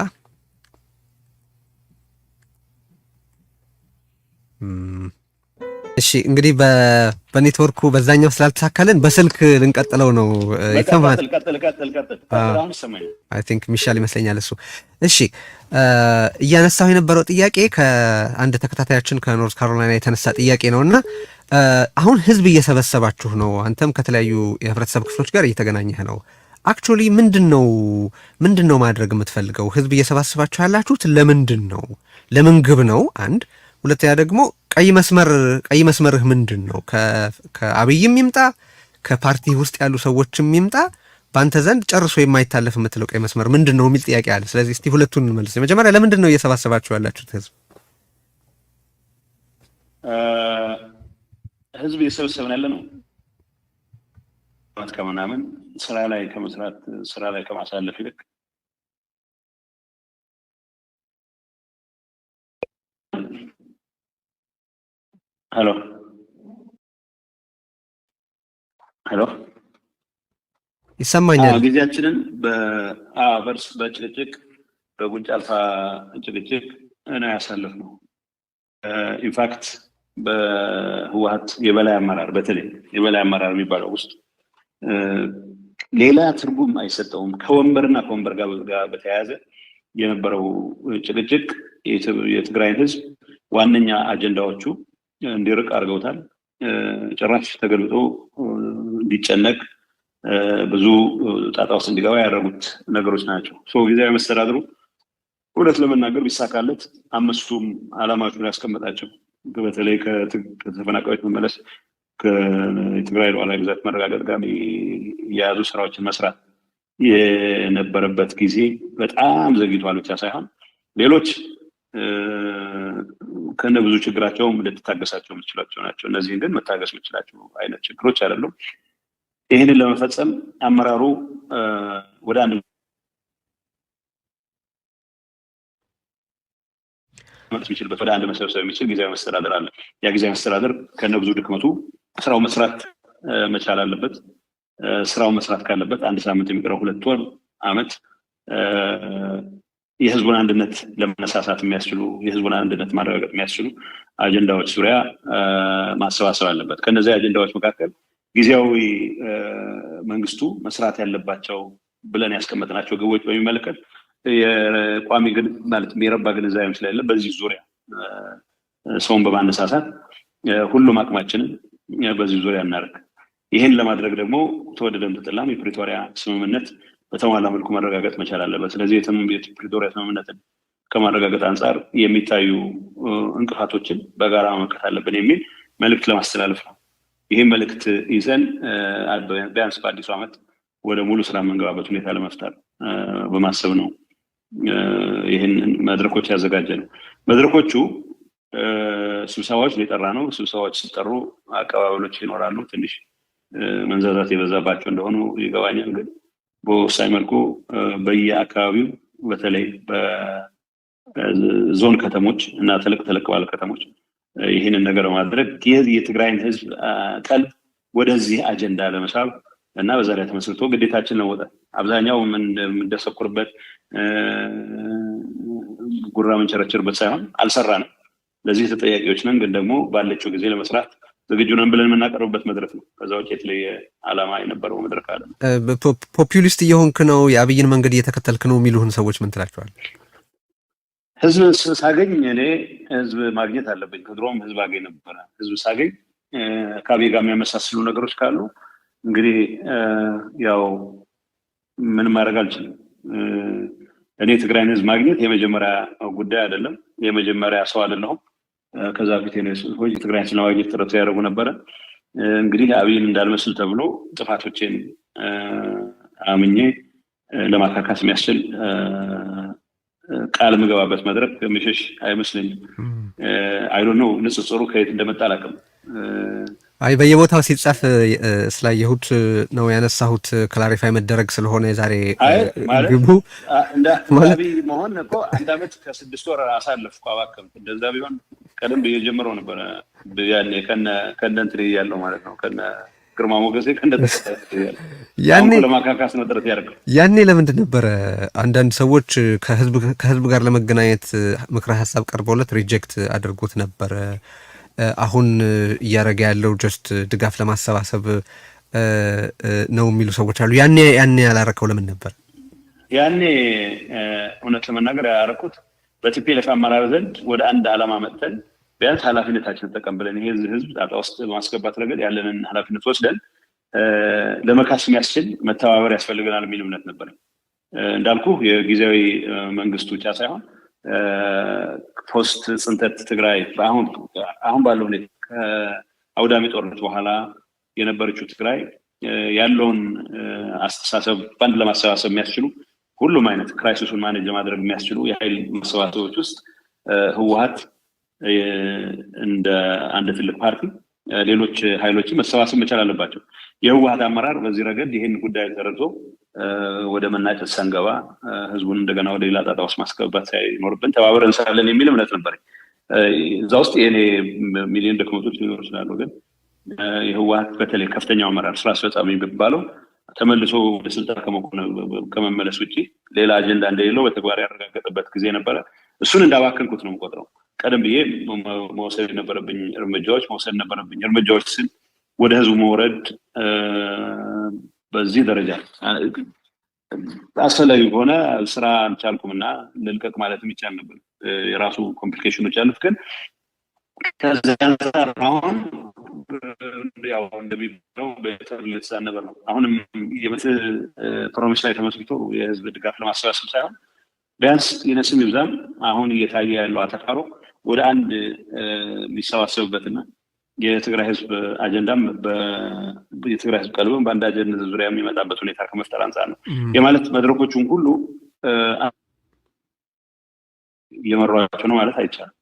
እሺ እንግዲህ በኔትወርኩ በዛኛው ስላልተሳካልን በስልክ ልንቀጥለው ነው። I think የሚሻል ይመስለኛል እሱ። እሺ እያነሳሁ የነበረው ጥያቄ ከአንድ ተከታታያችን ከኖርዝ ካሮላይና የተነሳ ጥያቄ ነው እና አሁን ህዝብ እየሰበሰባችሁ ነው፣ አንተም ከተለያዩ የህብረተሰብ ክፍሎች ጋር እየተገናኘህ ነው። Actually ምንድን ነው ማድረግ የምትፈልገው? ህዝብ እየሰባሰባችሁ ያላችሁት ለምንድን ነው? ለምን ግብ ነው? አንድ ሁለተኛ ደግሞ ቀይ መስመርህ ምንድን ነው? ከአብይም ይምጣ ከፓርቲ ውስጥ ያሉ ሰዎችም ይምጣ በአንተ ዘንድ ጨርሶ የማይታለፍ የምትለው ቀይ መስመር ምንድን ነው የሚል ጥያቄ አለ። ስለዚህ እስቲ ሁለቱን እንመልስ። መጀመሪያ ለምንድን ነው እየሰባሰባችሁ ያላችሁት ህዝብ? ህዝብ እየሰበሰብን ያለ ነው ከምናምን ስራ ላይ ከመስራት ስራ ላይ ከማሳለፍ ይልቅ Hello hello ይሰማኛል። ጊዜያችንን በእርስ በጭቅጭቅ በጉንጭ አልፋ ጭቅጭቅ ነው ያሳለፍነው። In fact በህወሀት የበላይ አመራር፣ በተለይ የበላይ አመራር የሚባለው ውስጥ ሌላ ትርጉም አይሰጠውም። ከወንበርና ከወንበር ጋር በተያያዘ የነበረው ጭቅጭቅ የትግራይን ህዝብ ዋነኛ አጀንዳዎቹ እንዲርቅ አድርገውታል። ጭራሽ ተገልብጦ እንዲጨነቅ፣ ብዙ ጣጣ ውስጥ እንዲገባ ያደረጉት ነገሮች ናቸው። ጊዜያዊ መስተዳድሩ እውነት ለመናገር ቢሳካለት አምስቱም ዓላማዎቹን ያስቀመጣቸው፣ በተለይ ከተፈናቃዮች መመለስ፣ ከትግራይ ሉዓላዊ ግዛት መረጋገጥ ጋር የያዙ ስራዎችን መስራት የነበረበት ጊዜ በጣም ዘግይቷል ብቻ ሳይሆን ሌሎች ከነ ብዙ ችግራቸውም ልትታገሳቸው የምትችላቸው ናቸው። እነዚህን ግን መታገስ የምትችላቸው አይነት ችግሮች አይደሉም። ይህንን ለመፈጸም አመራሩ ወደ አንድ መለስ የሚችልበት፣ ወደ አንድ መሰብሰብ የሚችል ጊዜያዊ መስተዳደር አለ። ያ ጊዜያዊ መስተዳደር ከነ ብዙ ድክመቱ ስራው መስራት መቻል አለበት። ስራው መስራት ካለበት አንድ ሳምንት የሚቀረው፣ 2 ወር፣ አመት የህዝቡን አንድነት ለመነሳሳት የሚያስችሉ፣ የህዝቡን አንድነት ማረጋገጥ የሚያስችሉ አጀንዳዎች ዙሪያ ማሰባሰብ አለበት። ከነዚህ አጀንዳዎች መካከል ጊዜያዊ መንግስቱ መስራት ያለባቸው ብለን ያስቀመጥናቸው ግቦች በሚመለከት የቋሚ ማለት የረባ ግንዛቤም ስለሌለ በዚህ ዙሪያ ሰውን በማነሳሳት ሁሉም አቅማችንን በዚህ ዙሪያ እናደርግ። ይህን ለማድረግ ደግሞ ተወደደም ተጠላም የፕሪቶሪያ ስምምነት በተሟላ መልኩ መረጋገጥ መቻል አለበት። ስለዚህ የፕሪቶሪያ ስምምነትን ከማረጋገጥ አንጻር የሚታዩ እንቅፋቶችን በጋራ መመከት አለብን የሚል መልእክት ለማስተላለፍ ነው። ይህም መልእክት ይዘን ቢያንስ በአዲሱ ዓመት ወደ ሙሉ ስራ የምንገባበት ሁኔታ ለመፍጠር በማሰብ ነው ይህን መድረኮች ያዘጋጀ ነው። መድረኮቹ ስብሰባዎች ሊጠራ ነው። ስብሰባዎች ሲጠሩ አቀባበሎች ይኖራሉ። ትንሽ መንዛዛት የበዛባቸው እንደሆኑ ይገባኛል። ግን በወሳኝ መልኩ በየአካባቢው በተለይ በዞን ከተሞች እና ተለቅ ተለቅ ባለ ከተሞች ይህንን ነገር በማድረግ የትግራይን ህዝብ ቀልብ ወደዚህ አጀንዳ ለመሳብ እና በዛ ላይ ተመስርቶ ግዴታችን ለመውጣት፣ አብዛኛው የምንደሰኩርበት፣ ጉራ መንቸረችርበት ሳይሆን አልሰራንም፣ ለዚህ ተጠያቂዎች ነን፣ ግን ደግሞ ባለችው ጊዜ ለመስራት ዝግጁ ነን ብለን የምናቀርብበት መድረክ ነው። ከዛ ውጭ የተለየ ዓላማ የነበረው መድረክ አለ። Populist እየሆንክ ነው፣ የአብይን መንገድ እየተከተልክ ነው የሚሉህን ሰዎች ምን ትላቸዋል? ህዝብ ሳገኝ፣ እኔ ህዝብ ማግኘት አለብኝ። ከድሮም ህዝብ አገኝ ነበረ። ህዝብ ሳገኝ ከአብይ ጋር የሚያመሳስሉ ነገሮች ካሉ እንግዲህ ያው ምንም ማድረግ አልችልም። እኔ ትግራይን ህዝብ ማግኘት የመጀመሪያ ጉዳይ አይደለም። የመጀመሪያ ሰው አይደለሁም። ከዛ በፊት ሰዎች የትግራይን ህዝብ ለማግኘት ጥረት ያደርጉ ነበረ። እንግዲህ አብይን እንዳልመስል ተብሎ ጥፋቶቼን አምኜ ለማካካስ የሚያስችል ቃል የምገባበት መድረክ የሚሸሽ አይመስለኝም። I don't know፣ ንጽጽሩ ከየት እንደመጣ አላውቅም። አይ፣ በየቦታው ሲጻፍ ስላየሁት ነው ያነሳሁት። Clarify መደረግ ስለሆነ የዛሬ ግቡ። እንደ አብይ መሆን እኮ አንድ አመት ከ6 ወር አሳለፍኩ፣ አባከምኩ። እንደዛ ቢሆን ቀደም ብዬ ጀምረው ነበረ፣ ያኔ ከነ እንትን እያለሁ ማለት ነው፣ ከነ ግርማ ሞገሴ፣ ከነ ያኔ ለማካካስ ነው ጥረት ያደርገው። ያኔ ለምንድን ነበረ አንዳንድ ሰዎች ከህዝብ ጋር ለመገናኘት ምክረ ሀሳብ ቀርቦለት reject አድርጎት ነበረ፣ አሁን እያደረገ ያለው just ድጋፍ ለማሰባሰብ ነው የሚሉ ሰዎች አሉ። ያኔ ያላረከው ለምን ነበር? ያኔ እውነት ለመናገር ያላረኩት በ TPLF አመራር ዘንድ ወደ አንድ ዓላማ መጥተን ቢያንስ ኃላፊነታችንን ተቀብለን ይሄ ህዝብ ጣጣ ውስጥ በማስገባት ረገድ ያለንን ኃላፊነት ወስደን ለመካስ የሚያስችል መተባበር ያስፈልገናል የሚል እምነት ነበር። እንዳልኩ የጊዜያዊ መንግስቱ ብቻ ሳይሆን post ጽንተት ትግራይ፣ አሁን ባለው ሁኔታ ከአውዳሚ ጦርነት በኋላ የነበረችው ትግራይ ያለውን አስተሳሰብ በአንድ ለማሰባሰብ የሚያስችሉ፣ ሁሉም አይነት crisis ኡን manage ለማድረግ የሚያስችሉ የኃይል መሰባሰቦች ውስጥ ህወሀት እንደ አንድ ትልቅ ፓርቲ፣ ሌሎች ኃይሎችን መሰባሰብ መቻል አለባቸው። የህወሀት አመራር በዚህ ረገድ ይህን ጉዳይ ተረድቶ ወደ መናጨት ሳንገባ፣ ህዝቡን እንደገና ወደ ሌላ ጣጣ ውስጥ ማስገባት ሳይኖርብን ተባብረን እንሰራለን የሚል እምነት ነበረኝ። እዛ ውስጥ የኔ ሚሊዮን ድክመቶች ሊኖሩ ይችላሉ። ግን የህወሀት በተለይ ከፍተኛው አመራር፣ ስራ አስፈጻሚ የሚባለው፣ ተመልሶ ወደ ስልጣን ከመመለስ ውጭ ሌላ አጀንዳ እንደሌለው በተግባር ያረጋገጠበት ጊዜ ነበረ። እሱን እንዳባከንኩት ነው የምቆጥረው። ቀደም ብዬ መውሰድ የነበረብኝ እርምጃዎች መውሰድ ነበረብኝ። እርምጃዎች ስል ወደ ህዝቡ መውረድ፣ በዚህ ደረጃ አስፈላጊ ከሆነ ስራ አልቻልኩም እና ልልቀቅ ማለት ይቻል ነበር። የራሱ complication ኖች አሉት። ግን ከዚያ አንጻር አሁን ያው እንደሚባለው better late than never ነው። አሁንም የመት promise ላይ ተመስርቶ የህዝብ ድጋፍ ለማሰባሰብ ሳይሆን ቢያንስ ይነስም ይብዛም አሁን እየታየ ያለው አተካሮ ወደ አንድ የሚሰባሰብበትና የትግራይ ህዝብ አጀንዳም፣ የትግራይ ህዝብ ቀልብም በአንድ አጀንዳ ዙሪያ የሚመጣበት ሁኔታ ከመፍጠር አንጻር ነው። የማለት መድረኮቹን ሁሉ እየመሯቸው ነው ማለት አይቻልም።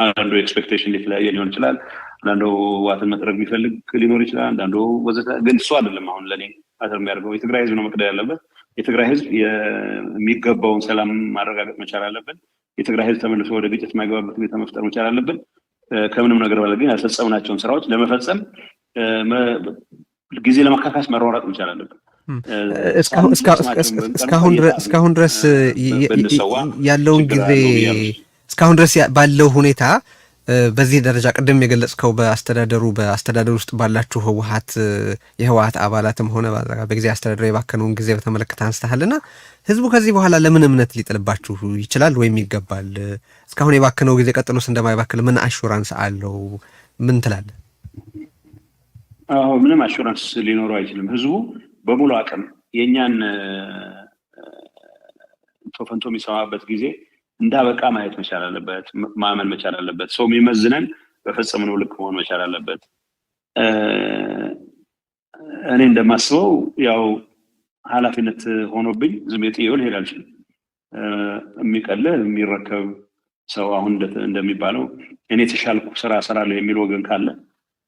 አንዳንዱ expectation የተለያየ ሊሆን ይችላል። አንዳንዱ ህወሓትን መጥረግ የሚፈልግ ሊኖር ይችላል። አንዳንዱ ወዘተ። ግን እሱ አይደለም አሁን ለእኔ matter የሚያደርገው። የትግራይ ህዝብ ነው መቅደም ያለበት። የትግራይ ህዝብ የሚገባውን ሰላም ማረጋገጥ መቻል አለብን። የትግራይ ህዝብ ተመልሶ ወደ ግጭት የማይገባበት ሁኔታ መፍጠር መቻል አለብን። ከምንም ነገር በላይ ግን ያልፈጸምናቸውን ስራዎች ለመፈጸም ጊዜ ለማካካስ መሯሯጥ መቻል አለብን። እስካሁን ድረስ ያለውን ጊዜ፣ እስካሁን ድረስ ባለው ሁኔታ በዚህ ደረጃ ቅድም የገለጽከው በአስተዳደሩ ውስጥ ባላችሁ ህወሀት፣ የህወሀት አባላትም ሆነ በጊዜ አስተዳደሩ የባከነውን ጊዜ በተመለከተ አንስተሃልና ህዝቡ ከዚህ በኋላ ለምን እምነት ሊጥልባችሁ ይችላል ወይም ይገባል? እስካሁን የባከነው ጊዜ ቀጥሎስ እንደማይባክል ምን assurance አለው? ምን ትላለህ? አዎ፣ ምንም assurance ሊኖረው አይችልም። ህዝቡ በሙሉ አቅም የእኛን ፈንቶ የሚሰማበት ጊዜ እንዳበቃ ማየት መቻል አለበት፣ ማመን መቻል አለበት። ሰው የሚመዝነን በፈጸምነው ልክ መሆን መቻል አለበት። እኔ እንደማስበው ያው ኃላፊነት ሆኖብኝ ዝም ጥዬው ልሄድ አልችልም። የሚቀልህ የሚረከብ ሰው አሁን እንደሚባለው እኔ የተሻልኩ ስራ እሰራለሁ የሚል ወገን ካለ፣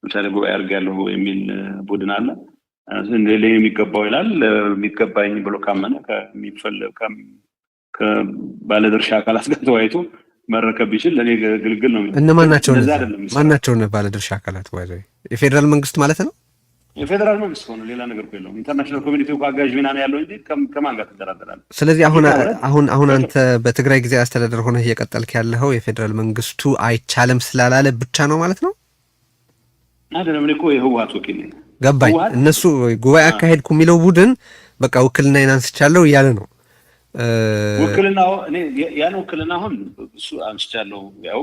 ለምሳሌ ጉባኤ አድርጌያለሁ የሚል ቡድን አለ። ለእኔ የሚገባው ይላል። የሚገባኝ ብሎ ካመነ ከባለድርሻ አካላት ጋር ተወያይቶ መረከብ ቢችል ለእኔ ግልግል ነው። እነማን ናቸው? ማን ናቸው ባለድርሻ አካላት? ወይ የፌዴራል መንግስት ማለት ነው? የፌዴራል መንግስት ሆነ ሌላ ነገር እኮ የለውም። International community እኮ አጋዥ ሚና ነው ያለው እንጂ ከማን ጋር ትደራደራለህ? ስለዚህ አሁን አንተ በትግራይ ጊዜያዊ አስተዳደር ሆነህ እየቀጠልክ ያለኸው የፌዴራል መንግስቱ አይቻልም ስላላለ ብቻ ነው ማለት ነው? አይደለም። እኔ እኮ የህወሓት ወኪል ነኝ። ገባኝ። እነሱ ጉባኤ አካሄድኩ የሚለው ቡድን በቃ ውክልናዬን አንስቻለሁ እያለ ነው። ውክልና ያን ውክልና አሁን እሱ አንስቻለሁ። ያው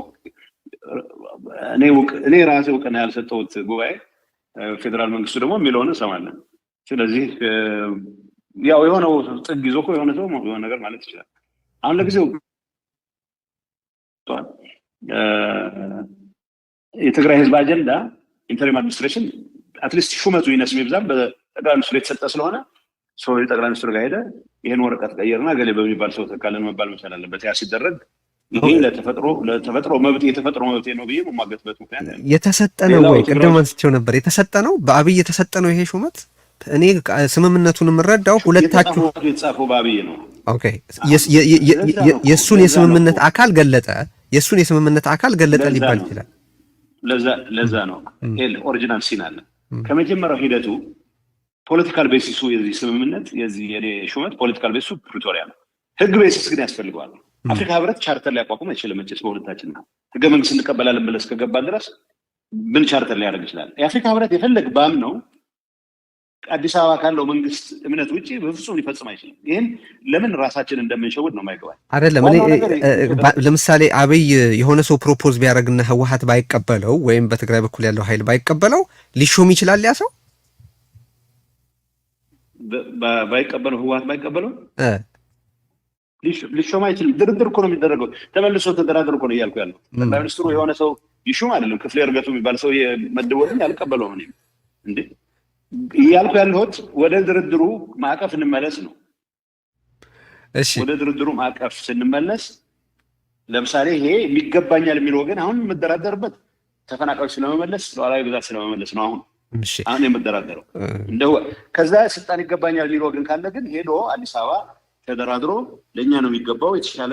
እኔ ራሴ እውቅና ያልሰጠሁት ጉባኤ ፌዴራል መንግስቱ ደግሞ የሚለውን እንሰማለን። ስለዚህ ያው የሆነው ጥግ ይዞ እኮ የሆነ ሰው የሆነ ነገር ማለት ይችላል። አሁን ለጊዜው የትግራይ ህዝብ አጀንዳ interim administration at least ሹመቱ ይነስ ይብዛም በጠቅላይ ሚኒስትሩ የተሰጠ ስለሆነ ሰው ጠቅላይ ሚኒስትሩ ጋር ሄደ ይህን ወረቀት ቀየርና ገሌ በሚባል ሰው ተካለን መባል መቻል አለበት። ያ ሲደረግ ይሄ ለተፈጥሮ መብት የተፈጥሮ መብቴ ነው ብዬ መሟገትበት ምክንያት የተሰጠ ነው ወይ? ቅድም አንስቼው ነበር። የተሰጠ ነው፣ በአብይ የተሰጠ ነው ይሄ ሹመት። እኔ ስምምነቱን የምረዳው ሁለታችሁ የተጻፈው በአብይ ነው። Okay፣ የእሱን የስምምነት አካል ገለጠ፣ የእሱን የስምምነት አካል ገለጠ ሊባል ይችላል። ለዛ ነው original sin አለ። ከመጀመሪያው ሂደቱ political basis ኡ የዚህ ስምምነት፣ የዚህ የኔ ሹመት political basis ኡ ፕሪቶሪያ ነው። ህግ basis ግን ያስፈልገዋል። አፍሪካ ህብረት ቻርተር ሊያቋቁም አይችልም። መቼስ በሁለታችን ነው ህገ መንግስት እንቀበላለን ብለህ እስከገባን ድረስ ምን ቻርተር ሊያደርግ ይችላል? የአፍሪካ ህብረት የፈለግ ባም ነው አዲስ አበባ ካለው መንግስት እምነት ውጭ በፍጹም ሊፈጽም አይችልም። ይህን ለምን ራሳችን እንደምንሸውድ ነው የማይገባኝ። አይደለም። እኔ ለምሳሌ አብይ የሆነ ሰው propose ቢያደርግና ህወሀት ባይቀበለው ወይም በትግራይ በኩል ያለው ኃይል ባይቀበለው ሊሾም ይችላል ያ ሰው? ባይቀበለው፣ ህወሀት ባይቀበለው ሊሾም አይችልም። ድርድር እኮ ነው የሚደረገው። ተመልሶ ተደራደር እኮ ነው እያልኩ ያለው። ጠቅላይ ሚኒስትሩ የሆነ ሰው ይሹም አይደለም። ክፍሌ እርገቱ የሚባል ሰው መድቦልኝ አልቀበለውም። እኔም እንዴ እያልኩ ያለሁት ወደ ድርድሩ ማዕቀፍ እንመለስ ነው። ወደ ድርድሩ ማዕቀፍ ስንመለስ ለምሳሌ ይሄ የሚገባኛል የሚል ወገን አሁን የምደራደርበት ተፈናቃዮች ስለመመለስ፣ ሉዓላዊ ግዛት ስለመመለስ ነው። አሁን የምደራደረው እንደው ከዛ ስልጣን ይገባኛል የሚል ወገን ካለ ግን ሄዶ አዲስ አበባ ተደራድሮ ለእኛ ነው የሚገባው የተሻለ